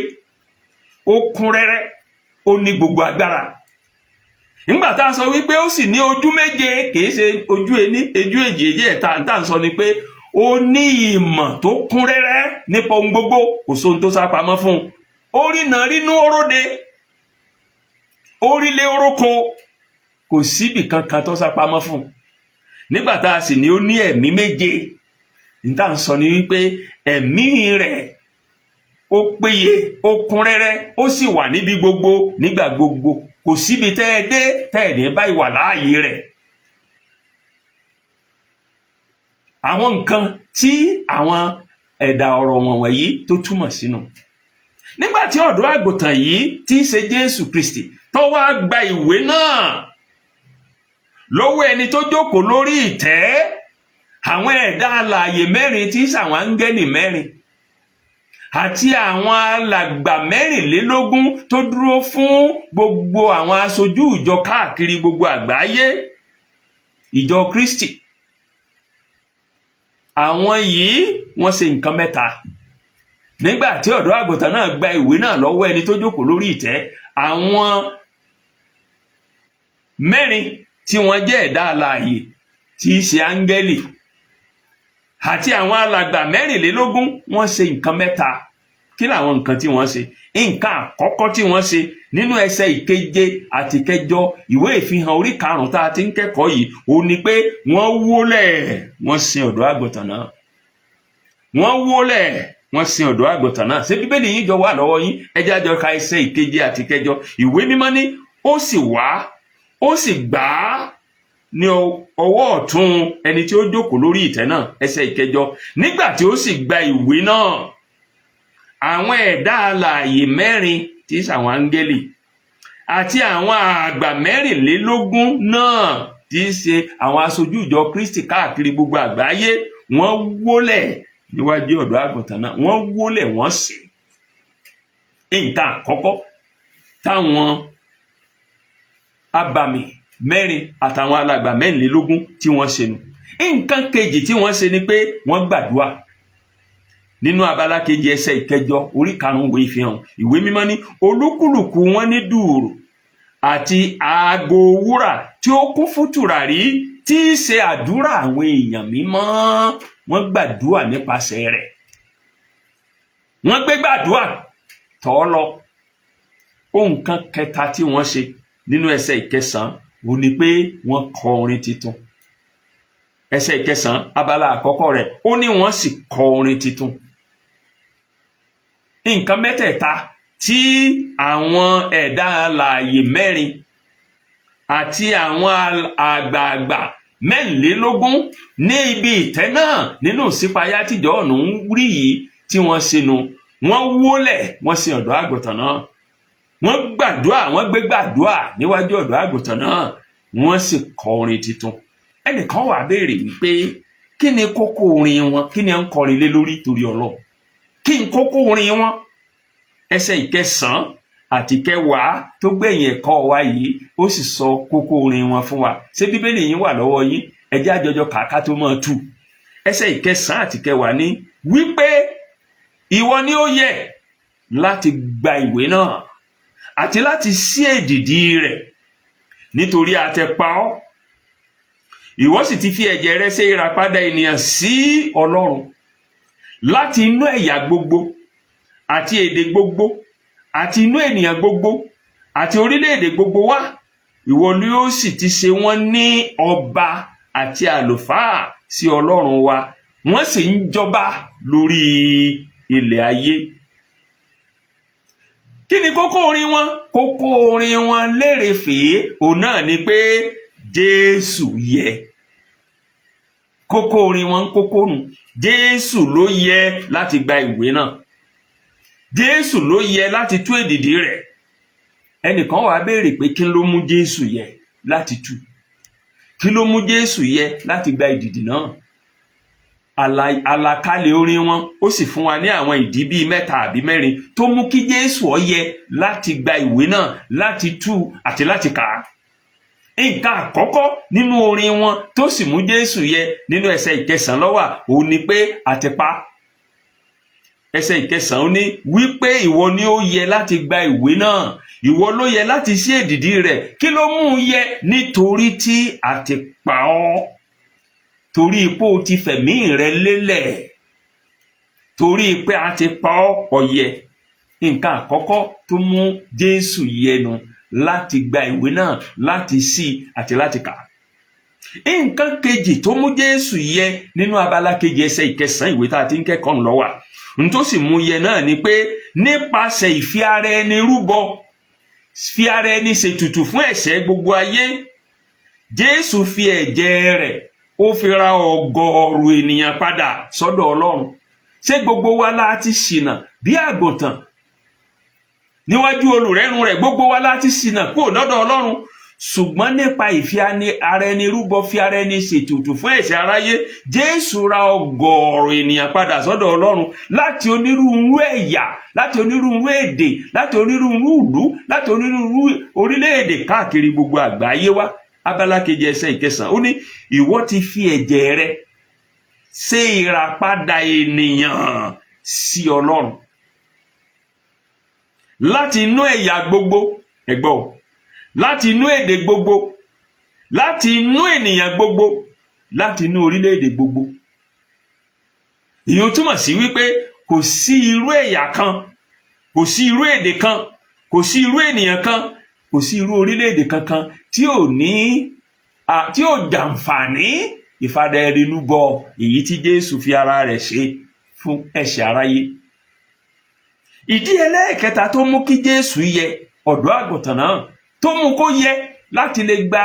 ó kún rẹ́rẹ́, ó ní gbogbo agbára. Nígbà tá a sọ wípé ó sì ní ojú méje, kìí ṣe ojú ení, ojú èjì, èjì, ẹ̀ta. Tá à ń sọ ni pé ó ní ìmọ̀ tó kún rẹ́rẹ́ nípa ohun gbogbo. Kò sóhun tó sá pamọ́ fún un. Ó rìnà rínú oróde, orílẹ̀ oróko, kò síbì kankan tó sá pamọ́ fún un. Nígbà tá a sì ní ó ní ẹ̀mí méje, ní tá à ń sọ ni wípé ẹ̀mí rẹ̀ ó péye, ó kún rẹ́rẹ́, ó sì wà níbi gbogbo nígbà gbogbo. Kò síbi tẹ́ ẹ dé tẹ́ ẹ ní bá ìwà láàyè rẹ̀. Àwọn nǹkan tí àwọn ẹ̀dà ọ̀rọ̀ wọ̀nyí tó túmọ̀ sínú. Nígbà tí ọ̀dọ́ àgùntàn yìí tí í ṣe Jésù Kristi tó wá gba ìwé náà lọ́wọ́ ẹni tó jókòó lórí ìtẹ́, àwọn ẹ̀dá alààyè mẹ́rin tí í ṣàwọn áńgẹ́lì mẹ́rin àti àwọn alàgbà 24 tó dúró fún gbogbo àwọn aṣojú ìjọ káàkiri gbogbo àgbáyé, ìjọ Kristi, àwọn yìí wọ́n ṣe nǹkan mẹ́ta. Nígbà tí ọ̀dọ́ àgùntàn náà gba ìwé náà lọ́wọ́ ẹni tó jókòó lórí ìtẹ́, Àwọn mẹ́rin tí wọ́n jẹ́ ẹ̀dá alààyè, tí í ṣe áńgẹ́lì, àti àwọn alàgbà 24, wọ́n ṣe nǹkan mẹ́ta. Kí làwọn nǹkan tí wọ́n ṣe? Nǹkan àkọ́kọ́ tí wọ́n ṣe nínú ẹsẹ̀ ìkeje àti kẹjọ ìwé Ìfihàn orí 5 tá a ti ń kẹ́kọ̀ọ́ yìí, ó ní pé wọ́n wólẹ̀, wọ́n sin ọ̀dọ́ àgùntàn náà. Wọ́n wólẹ̀, wọ́n sin ọ̀dọ́ àgùntàn náà. Ṣé Bíbélì yín jọ wà lọ́wọ́ yín? Ẹ jẹ́ á jọ ka ẹsẹ̀ ìkeje àti kẹjọ. Ìwé Mímọ́ ní, ó sì wá, ó sì gbà á ní ọwọ́ ọ̀tún ẹni tí ó jókòó lórí ìtẹ́ náà. Ẹsẹ̀ ìkẹjọ: nígbà tí ó sì gba ìwé náà, àwọn ẹ̀dá alààyè mẹ́rin, tí í ṣàwọn áńgẹ́lì, àti àwọn àgbà 24 náà, tí í ṣe àwọn aṣojú ìjọ Kristi káàkiri gbogbo àgbáyé, wọ́n wólẹ̀ níwájú ọ̀dọ́ àgùntàn náà. Wọ́n wólẹ̀, wọ́n sìn. Nǹkan àkọ́kọ́ táwọn abàmì mẹ́rin àtàwọn alàgbà 24 tí wọ́n ṣe nù. Nǹkan kejì tí wọ́n ṣe ni pé wọ́n gbàdúrà. Nínú abala kejì ẹsẹ̀ ìkẹjọ orí 5 ìwé Ìfihàn, Ìwé Mímọ́ ní olúkúlùkù wọn ní dùùrù àti aago wúrà tí ó kún fún tùràrí, tí í ṣe àdúrà àwọn èèyàn mímọ́. Wọ́n gbàdúrà nípasẹ̀ rẹ̀, wọ́n gbé gbàdúrà tọ́ lọ. Ohun kan kẹta tí wọ́n ṣe nínú ẹsẹ̀ ìkẹsàn-án ó ní pé wọ́n kọ orin tuntun. Ẹsẹ̀ ìkẹsàn-án, abala àkọ́kọ́ rẹ̀, ó ní wọ́n sì kọ orin tuntun. Nǹkan mẹ́tẹ̀ẹ̀ta tí àwọn ẹ̀dá alààyè mẹ́rin àti àwọn àgbààgbà 24 ní ibi ìtẹ́ náà, nínú ìṣípayá tíjọ́ ọ̀nà ń rí yìí, tí wọ́n ṣe nu: wọ́n wólẹ̀, wọ́n sin ọ̀dọ́ àgùntàn náà; wọ́n gbàdúrà, wọ́n gbé gbàdúrà níwájú ọ̀dọ́ àgùntàn náà; wọ́n sì kọ orin tuntun. Ẹnìkan wà béèrè wípé, kí ni kókó orin wọn? Kí ni à ń kọrin lé lórí? Torí Ọlọ́run, kí ni kókó orin wọn? Ẹsẹ̀ ìkẹsàn-án àti kẹwàá tó gbẹ̀yìn ẹ̀kọ́ wa yìí, ó sì sọ kókó orin wọn fún wa. Ṣé Bíbélì yín wà lọ́wọ́ yín? Ẹ jẹ́ á jọjọ kàáká tó máa tù. Ẹsẹ̀ ìkẹsàn-án àti kẹwàá ní wípé, ìwọ ni ó yẹ láti gba ìwé náà àti láti ṣí èdìdì rẹ̀, nítorí a ti pa ọ́, ìwọ sì ti fi ẹ̀jẹ̀ rẹ ṣe ìràpadà ènìyàn sí Ọlọ́run láti inú ẹ̀yà gbogbo àti èdè gbogbo àti inú ènìyàn gbogbo àti orílẹ̀-èdè gbogbo wá. Ìwọ ni ó sì ti ṣe wọ́n ní ọba àti àlùfáà sí Ọlọ́run wa, wọ́n sì ń jọba lórí ilẹ̀ ayé. Kí ni kókó orin wọn? Kókó orin wọn lérèfé, òun náà ni pé Jésù yẹ. Kókó orin wọn ń kókó nù: Jésù ló yẹ láti gba ìwé náà, Jésù ló yẹ láti tú èdìdì rẹ̀. Ẹnìkan wàá béèrè pé, kí ló mú Jésù yẹ láti tú? Kí ló mú Jésù yẹ láti gba ìdìdì náà? Àlàkalẹ̀ orin wọn, ó sì fún wa ní àwọn ìdí bíi mẹ́ta àbí mẹ́rin tó mú kí Jésù ó yẹ láti gba ìwé náà, láti tú àti láti kà á. Nǹkan àkọ́kọ́ nínú orin wọn tó sì mú Jésù yẹ, nínú ẹsẹ̀ ìkẹsàn-án ló wà. Òun ni pé àtìpa. Ẹsẹ̀ ìkẹsàn-án, ó ní wípé, ìwọ ni ó yẹ láti gba ìwé náà, ìwọ ló yẹ láti ṣí èdìdì rẹ̀. Kí ló mú un yẹ? Nítorí tí a ti pa ọ́, torí pé o ti fẹ̀mí rẹ lélẹ̀, torí pé a ti pa ọ́, ó yẹ. Nǹkan àkọ́kọ́ tó mú Jésù yẹnu láti gba ìwé náà, láti ṣí àti láti kà. Nǹkan kejì tó mú Jésù yẹ, nínú abala kejì ẹsẹ̀ ìkẹsàn-án ìwé tá a ti ń kẹ́kọ̀ọ́ ńlọ wà. N tó sì mú yẹ náà ni pé nípasẹ̀ ìfi ara ẹni rúbọ, fi ara ẹni ṣètùtù fún ẹ̀ṣẹ̀ gbogbo ayé, Jésù fi ẹ̀jẹ̀ rẹ̀, ó fi ra ọ̀gọ̀ọ̀rọ̀ ènìyàn padà sọ́dọ̀ Ọlọ́run. Ṣé gbogbo wa la ti ṣìnà bí àgùntàn níwájú olùrẹ́run rẹ̀? Gbogbo wa la ti ṣìnà kúrò lọ́dọ̀ Ọlọ́run, ṣùgbọ́n nípa ìfi ara ẹni rúbọ, fi ara ẹni ṣètùtù fún ẹ̀ṣẹ̀ aráyé, Jésù ra ọ̀gọ̀ọ̀rọ̀ ènìyàn padà sọ́dọ̀ Ọlọ́run láti onírúurú ẹ̀yà, láti onírúurú èdè, láti onírúurú ìlú, láti onírúurú orílẹ̀-èdè káàkiri gbogbo àgbáyé wá. Abala kejì ẹsẹ̀ ìkẹsàn, ó ní ìwọ ti fi ẹ̀jẹ̀ rẹ ṣe ìràpadà ènìyàn sí Ọlọ́run láti inú ẹ̀yà gbogbo. Ẹ gbọ́ o, láti inú èdè gbogbo, láti inú ènìyàn gbogbo, láti inú orílẹ̀-èdè gbogbo. Ìyẹn túmọ̀ sí wípé kò sí irú ẹ̀yà kan, kò sí irú èdè kan, kò sí irú ènìyàn kan, kò sí irú orílẹ̀-èdè kankan tí ò ní tí ò jàǹfààní ìfaraẹnirúbọ èyí tí Jésù fi ara rẹ̀ ṣe fún ẹ̀ṣẹ̀ aráyé. Ìdí ẹlẹ́ẹ̀kẹta tó mú kí Jésù yẹ, ọ̀dọ́ àgùntàn náà, tó mú kó yẹ láti lè gba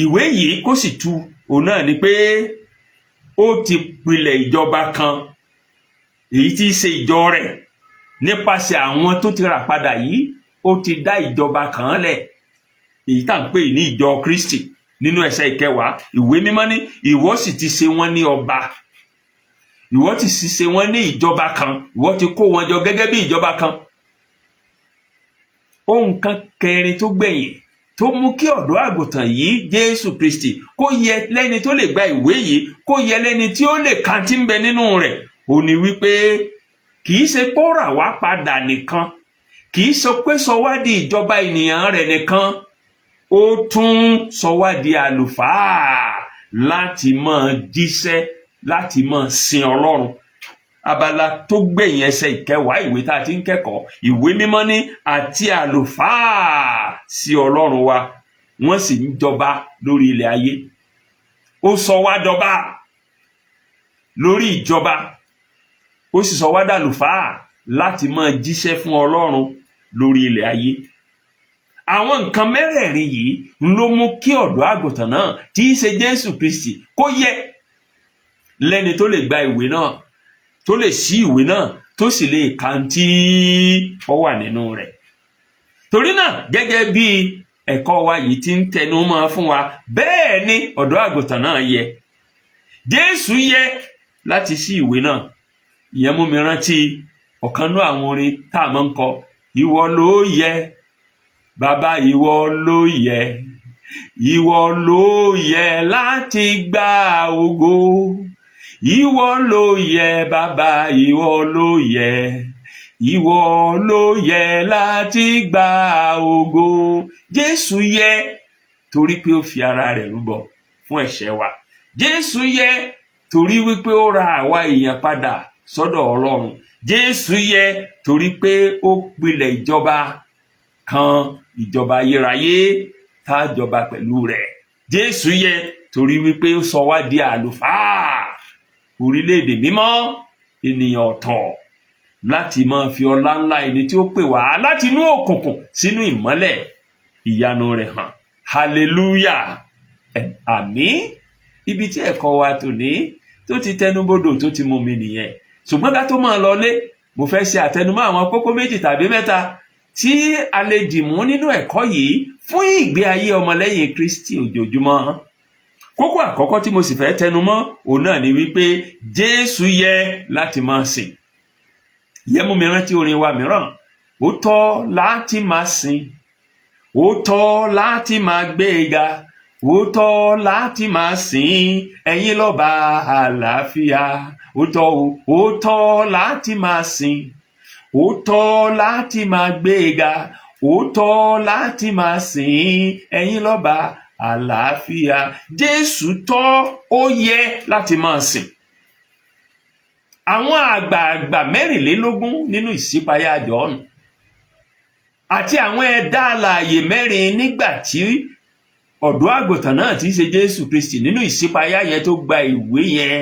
ìwé yìí kó sì tú, òun náà ni pé ó ti pilẹ̀ ìjọba kan, èyí tí í ṣe ìjọ rẹ̀. Nípasẹ̀ àwọn tó ti rà padà yìí, ó ti dá ìjọba kan lẹ̀, èyí tá à ń pè ní ìjọ Kristi. Nínú ẹsẹ̀ 10, ìwé mímọ́ ní, "Ìwọ sì ti ṣe wọ́n ní ọba, ìwọ ti sì ṣe wọ́n ní ìjọba kan, ìwọ ti kó wọn jọ gẹ́gẹ́ bí ìjọba kan." Ohun kan kẹrin tó gbẹ̀yìn tó mú kí ọ̀dọ́ àgùntàn yìí, Jésù Kristi, kó yẹ lẹ́ni tó lè gba ìwé yìí, kó yẹ lẹ́ni tí ó lè ka tí ń bẹ nínú rẹ̀, ó ní wípé kì í ṣe pé ó rà wá padà nìkan, kì í sọ pé sọ wá di ìjọba ènìyàn rẹ̀ nìkan, ó tún sọ wá di àlùfáà láti máa jíṣẹ́, láti máa sin Ọlọ́run. Abala tó gbẹ̀yìn ẹsẹ̀ 10 ìwé tá a ti ń kẹ́kọ̀ọ́, ìwé mímọ́ ní, "Àti àlùfáà sí Ọlọ́run wa, wọ́n sì ń jọba lórí ilẹ̀ ayé." Ó sọ wá dọba lórí ìjọba, ó sì sọ wá dàlùfáà láti máa jíṣẹ́ fún Ọlọ́run lórí ilẹ̀ ayé. Àwọn nǹkan mẹ́rẹ̀ẹ̀rin yìí ló mú kí ọ̀dọ́ àgùntàn náà, tí í ṣe Jésù Kristi, kó yẹ lẹ́ni tó lè gba ìwé náà, tó lè ṣí ìwé náà, tó sì lè ka tí ó wà nínú rẹ̀. Torí náà, gẹ́gẹ́ bí ẹ̀kọ́ wa yìí ti ń tẹnu mọ́ fún wa, bẹ́ẹ̀ ni ọ̀dọ́ àgùntàn náà yẹ, Jésù yẹ láti ṣí ìwé náà. Ìyẹn mú mi rántí ọ̀kan nú àwọn orin tá a máa ń kọ: "Ìwọ ló yẹ, bàbá, ìwọ ló yẹ, ìwọ ló yẹ láti gba ògo. Ìwọ ló yẹ, bàbá, ìwọ ló yẹ, ìwọ ló yẹ láti gba ògo." Jésù yẹ torí pé ó fi ara rẹ̀ rúbọ fún ẹ̀ṣẹ̀ wa. Jésù yẹ torí wípé ó ra àwa èèyàn padà sọ́dọ̀ Ọlọ́run. Jésù yẹ torí pé ó pilẹ̀ ìjọba kan, ìjọba ayérayé tá a jọba pẹ̀lú rẹ̀. Jésù yẹ torí wípé ó sọ wá di àlùfáà, orílẹ̀-èdè mímọ́, ènìyàn ọ̀tọ̀, láti máa fi ọlá ńlá ẹni tí ó pè wá láti inú òkùnkùn sínú ìmọ́lẹ̀ ìyanu rẹ̀ hàn. Hallelujah, àmín. Ibi tí ẹ̀kọ́ wa tòní tó ti tẹnubodò, tó ti mú mi nìyẹn. Ṣùgbọ́n ká tó máa lọlé, mo fẹ́ ṣe àtẹnumọ́ àwọn kókó méjì tàbí mẹ́ta tí a lè dìmú nínú ẹ̀kọ́ yìí fún ìgbé ayé ọmọlẹ́yìn Kristi ojoojúmọ́. Kókó àkọ́kọ́ tí mo sì fẹ́ tẹnumọ́, òun náà ni wípé Jésù yẹ láti máa sìn. Ìyẹn mú mi rántí orin wa mìíràn: "Ó tọ́ láti máa sìn, ó tọ́ láti máa gbé ga, ó tọ́ láti máa sìn ẹ̀yin lọ́ba àlàáfíà." Ó tọ́ o, ó tọ́ láti máa sìn, ó tọ́ láti máa gbé ga, ó tọ́ láti máa sìn ẹ̀yin lọ́ba àlàáfíà. Jésù tọ́, ó yẹ láti máa sìn. Àwọn àgbààgbà 24 nínú ìṣípayá Jọ́ọ̀nù àti àwọn ẹ̀dá alààyè mẹ́rin, nígbà tí ọ̀dọ́ àgùntàn náà, tí í ṣe Jésù Kristi, nínú ìṣípayá yẹn tó gba ìwé yẹn,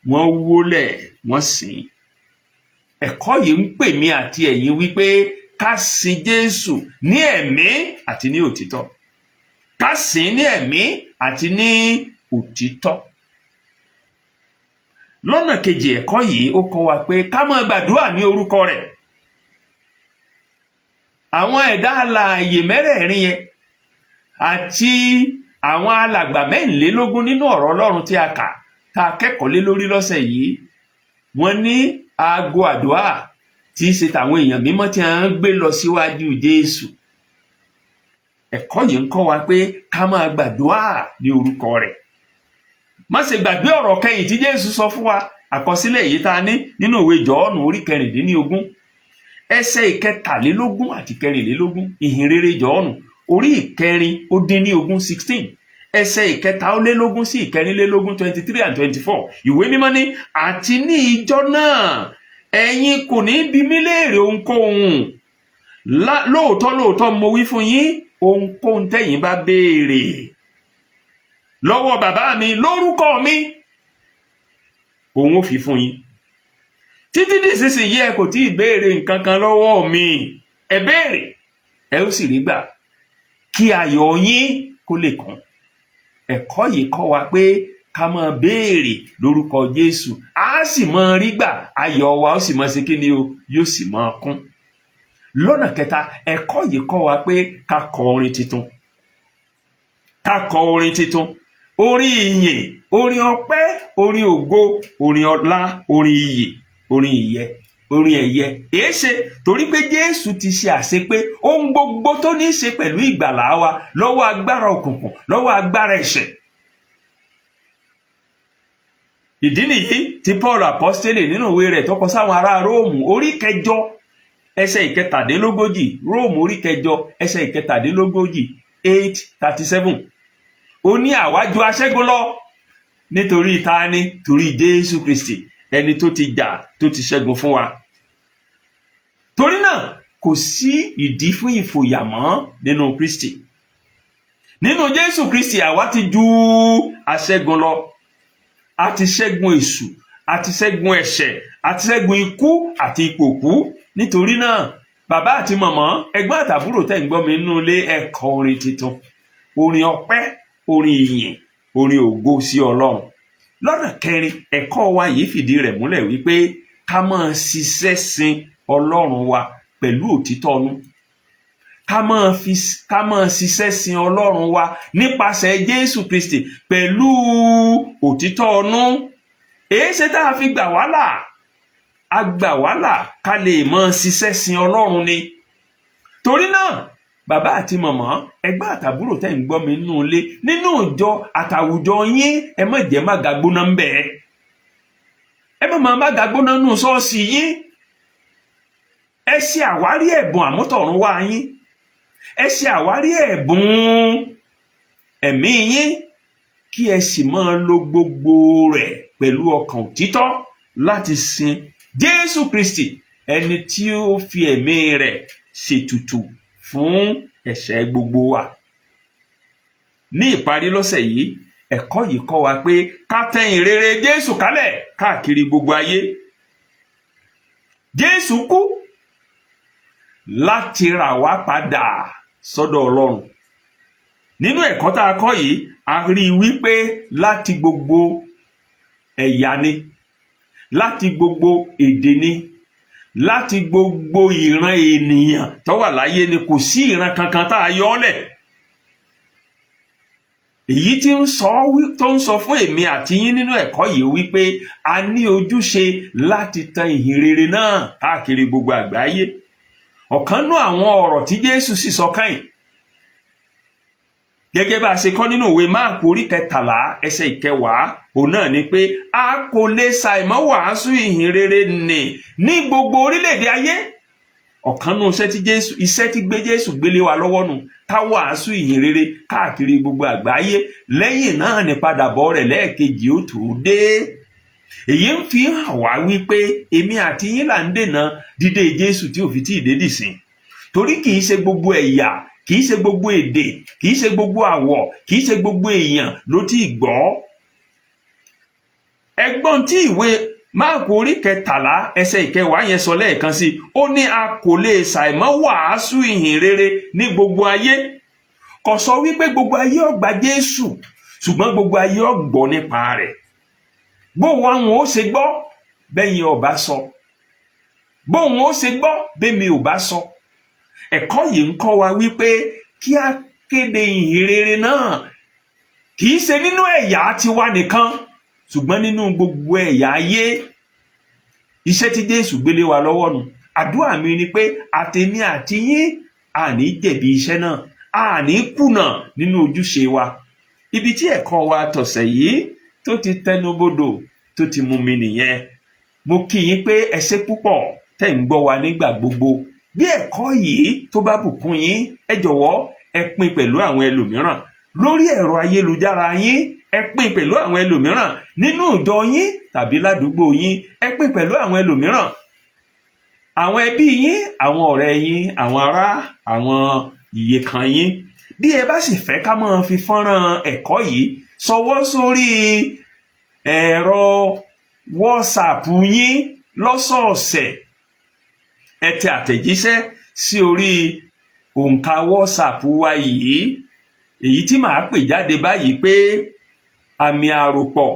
wọ́n wólẹ̀, wọ́n sìn. Ẹ̀kọ́ yìí ń pè mí àti ẹ̀yin wípé ká sin Jésù ní ẹ̀mí àti ní òtítọ́, ká sìn ní ẹ̀mí àti ní òtítọ́. Lọ́nà kejì, ẹ̀kọ́ yìí ó kọ́ wa pé ká máa gbàdúrà ní orúkọ rẹ̀. Àwọn ẹ̀dá alààyè mẹ́rẹ̀ẹ̀rin yẹn àti àwọn alàgbà 24 nínú ọ̀rọ̀ Ọlọ́run tí a kà, tá a kẹ́kọ̀ọ́ lé lórí lọ́sẹ̀ yìí, wọ́n ní aago àdúrà tí í ṣe tàwọn èèyàn mímọ́ tí a ń gbé lọ síwájú Jésù. Ẹ̀kọ́ yìí ń kọ́ wa pé ká máa gbàdúrà ní orúkọ rẹ̀. Má ṣe gbàgbé ọ̀rọ̀ kẹyìn tí Jésù sọ fún wa, àkọsílẹ̀ èyí tá a ní nínú ìwé Jọ́ọ̀nù orí 16. ẹsẹ̀ 23 àti 24. Ìhìnrere Jòhánù orí 16, 16, ẹsẹ̀ 23 sí 24, 23 and 24. Ìwé Mímọ́ ní, "Àti ní ijọ́ náà, ẹ̀yin kò ní bi mí léèrè ohunkóhun. Lóòótọ́ lóòótọ́ mo wí fún yín, ohunkóhun tẹ́yin bá béèrè lọ́wọ́ Bàbá mi lórúkọ mi, òun ó fi fún yín. Títí di ìsinsìnyí, ẹ kò tí ì béèrè nǹkan kan lọ́wọ́ mi. Ẹ béèrè, ẹ ó sì rí gbà, kí ayọ̀ yín kó lè kún." Ẹ̀kọ́ yìí kọ́ wa pé ká máa béèrè lórúkọ Jésù, á sì máa rí gbà, ayọ̀ wa ó sì máa ṣe kí ni o? Yóò sì máa kún. Lọ́nà kẹta, ẹ̀kọ́ yìí kọ́ wa pé ká kọ orin tuntun, ká kọ orin tuntun, orin ìyìn, orin ọpẹ́, orin ògo, orin ọlá, orin iyì, orin ìyẹ, orin ẹ̀yẹ. Èéṣe? Torí pé Jésù ti ṣe àṣepé ohun gbogbo tó ní í ṣe pẹ̀lú ìgbàlá wa lọ́wọ́ agbára òkùnkùn, lọ́wọ́ agbára ẹ̀ṣẹ̀. Ìdí nìyí tí Paul apostole, nínú ìwé rẹ̀ tó kọ sáwọn ará Róòmù, orí 8, ẹsẹ̀ 37, Róòmù orí 8, ẹsẹ̀ 37, 8:37, ó ní, "Àwa ju aṣẹ́gun lọ." Nítorí ta ni? Torí Jésù Kristi, ẹni tó ti jà, tó ti ṣẹ́gun fún wa. Torí náà, kò sí ìdí fún ìfòyà mọ́ nínú Kristi. Nínú Jésù Kristi, àwa ti ju aṣẹ́gun lọ. A ti ṣẹ́gun èṣù, a ti ṣẹ́gun ẹ̀ṣẹ̀, a ti ṣẹ́gun ikú àti ipò kú. Nítorí náà, bàbá àti màmá, ẹ̀gbọ́n àtàbúrò tẹ́ ń gbọ́ mi nínú ilé, ẹ kọ orin tuntun, orin ọpẹ́, orin ìyìn, orin ògo sí Ọlọ́run. Lọ́nà kẹrin, ẹ̀kọ́ wa yìí fìdí rẹ̀ múlẹ̀ wípé ká máa ṣiṣẹ́ sin Ọlọ́run wa pẹ̀lú òtítọ́ ọnú, ká máa ṣiṣẹ́ sin Ọlọ́run wa nípasẹ̀ Jésù Kristi pẹ̀lú òtítọ́ ọnú. Èéṣe tá a fi gbà wá là? A gbà wá là ká lè máa ṣiṣẹ́ sin Ọlọ́run ni. Torí náà, bàbá àti màmá, ẹ̀gbọ́n àtàbúrò tẹ́ ń gbọ́ mi nínú ilé, nínú ìjọ àtàwùjọ yín, ẹ má jẹ́ má ga gbóná ń bẹ̀. Ẹ má máa má ga gbóná nínú ṣọ́ọ̀ṣì yín. Ẹ ṣe àwárí ẹ̀bùn àmútọ̀run wá yín, ẹ ṣe àwárí ẹ̀bùn ẹ̀mí yín, kí ẹ sì máa lo gbogbo rẹ̀ pẹ̀lú ọkàn òtítọ́ láti sin Jésù Kristi, ẹni tí ó fi ẹ̀mí rẹ̀ ṣètùtù fún ẹ̀ṣẹ̀ gbogbo wa. Ní ìparí lọ́sẹ̀ yìí, ẹ̀kọ́ yìí kọ́ wa pé ká tẹ ìhìnrere Jésù kálẹ̀ káàkiri gbogbo ayé. Jésù kú láti rà wá padà sọ́dọ̀ Ọlọ́run. Nínú ẹ̀kọ́ tá a kọ́ yìí, a rí i wípé láti gbogbo ẹ̀yà ni, láti gbogbo èdè ni, láti gbogbo ìran ènìyàn tó wà láyé ni. Kò sí ìran kankan tá a yọ ọ́ lẹ̀. Èyí tí ń sọ, tó ń sọ fún èmi àti yín nínú ẹ̀kọ́ yìí wípé a ní ojúṣe láti tan ìhìn rere náà káàkiri gbogbo àgbáyé. Ọ̀kan nú àwọn ọ̀rọ̀ tí Jésù sì sọ káyìn, gẹ́gẹ́ bá a ṣe kọ́ nínú ìwé Máàkù orí 13, ẹsẹ̀ 10, òun náà ni pé a kò lè ṣàìmọ́ wàásù ìhìn rere nì ní gbogbo orílẹ̀-èdè ayé. Ọ̀kan nú iṣẹ́ tí Jésù, iṣẹ́ tí gbé Jésù gbélé wa lọ́wọ́ nù, ká wàásù ìhìn rere káàkiri gbogbo àgbáyé. Lẹ́yìn náà ní padàbọ̀ rẹ̀ lẹ́ẹ̀kejì ó tó dé. Èyí ń fi hàn wá wípé èmi àti yín là ń dènà dídé Jésù tí ò fi tí ì dé dìsìn, torí kì í ṣe gbogbo ẹ̀yà, kì í ṣe gbogbo èdè, kì í ṣe gbogbo àwọ̀, kì í ṣe gbogbo èèyàn ló tí ì gbọ́. Ẹgbọ́n tí ìwé Máàkù orí 13, ẹsẹ̀ 10 yẹn sọ lẹ́ẹ̀kan sí i. Ó ní a kò lè ṣàìmọ́ wàásù ìhìn rere ní gbogbo ayé. Kò sọ wípé gbogbo ayé ó gba Jésù, ṣùgbọ́n gbogbo ayé ó gbọ́ nípa rẹ̀. Bóun àwọn ó ṣe gbọ́ bẹ́yìn ọba sọ? Bóun ó ṣe gbọ́ bẹ́mi ò bá sọ? Ẹ̀kọ́ yìí ń kọ́ wa wípé kí a kéde ìhìn rere náà, kì í ṣe nínú ẹ̀yà tiwa nìkan, ṣùgbọ́n nínú gbogbo ẹ̀yà ayé. Iṣẹ́ tí Jésù gbélé wa lọ́wọ́ nu. Àdúrà mi ni pé àtèmi àti yín, àní jẹ̀bi iṣẹ́ náà, àní kùnà nínú ojúṣe wa. Ibi tí ẹ̀kọ́ wa tọ̀sẹ̀ yìí tó ti tẹnubodò, tó ti mú mi nìyẹn. Mo kí yín pé ẹ ṣé púpọ̀ tẹ́ ẹ tẹ́tí sí wa. Ẹ má gbàgbé láti Tẹ́ ń gbọ́ wa nígbà gbogbo. Bí ẹ̀kọ́ yìí tó bá bùkún yín, ẹ jọ̀wọ́, ẹ pín pẹ̀lú àwọn ẹlòmíràn lórí ẹ̀rọ ayélujára yín. Ẹ pín pẹ̀lú àwọn ẹlòmíràn nínú ìjọ yín tàbí ládùúgbò yín. Ẹ pín pẹ̀lú àwọn ẹlòmíràn, àwọn ẹbí yín, àwọn ọ̀rẹ́ yín, àwọn ará, àwọn ìyekan yín. Bí ẹ bá sì fẹ́ ká máa fi fọ́nrán ẹ̀kọ́ yìí ṣọwọ́ sórí ẹ̀rọ WhatsApp yín lọ́sọ̀ọ̀sẹ̀, ẹ tẹ àtẹ̀jíṣẹ́ sí orí òǹkà WhatsApp wa yìí, èyí tí màá pè jáde báyìí pé àmì àròpọ̀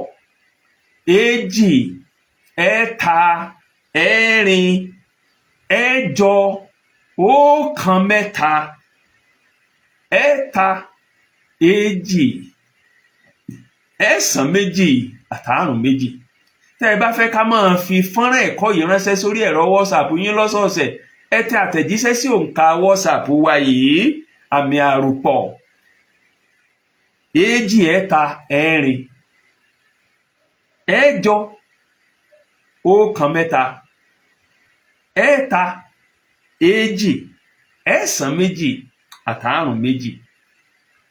234 3 0 9 3 92. Tẹ́ ẹ bá fẹ́ ká máa fi fọ́nrán ẹ̀kọ́ yìí ránṣẹ́ sórí ẹ̀rọ WhatsApp yín lọ́sọ̀ọ̀sẹ̀, ẹ tẹ àtẹ̀jíṣẹ́ sí òǹkà WhatsApp wa yìí, àmì àròpọ̀ 234 8 0 9 3 92.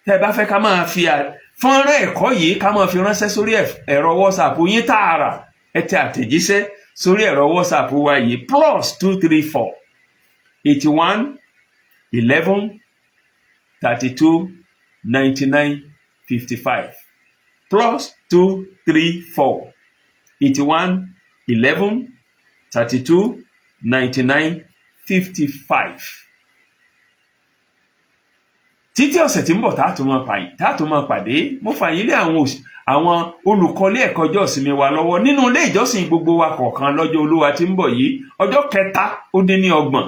Tẹ́ ẹ bá fẹ́ ká máa fi fọ́nrán ẹ̀kọ́ yìí ká máa fi ránṣẹ́ sórí ẹ̀rọ WhatsApp yín tààrà, ẹ tẹ àtẹ̀jíṣẹ́ sórí ẹ̀rọ WhatsApp wa yìí, +234 81 11 32 99 55, +234 81 11 32 99 55. Títí ọ̀sẹ̀ tí ń bọ̀ tá a tún máa pàdé, mo fà yín lé àwọn olùkọ́lé ẹ̀kọ́ ọjọ́ ìsinmi wa lọ́wọ́ nínú ilé ìjọsìn gbogbo wa kọ̀ọ̀kan lọ́jọ́ Olúwa tí ń bọ̀ yìí, ọjọ́ 27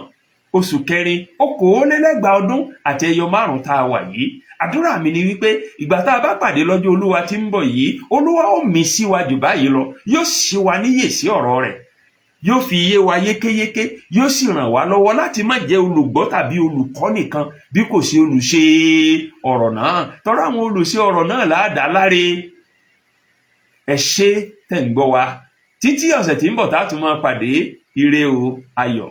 oṣù kẹrin 2025 tá a wà yìí. Àdúrà mi ni wípé ìgbà tá a bá pàdé lọ́jọ́ Olúwa tí ń bọ̀ yìí, Olúwa ó mí síwájú báyìí lọ, yóò ṣí wa níyè sí ọ̀rọ̀ rẹ̀, yóò fi yé wa yékéyéké, yóò sì ràn wá lọ́wọ́ láti má jẹ́ olùgbọ́ tàbí olùkọ́ nìkan, bí kò ṣe olùṣe ọ̀rọ̀ náà, tọ́rọ àwọn olùṣe ọ̀rọ̀ náà láàdá láre. Ẹ ṣé tẹ̀ ń gbọ́ wa. Títí ọ̀sẹ̀ tí ń bọ̀ tá a tún máa pàdé, ire o, ayọ̀.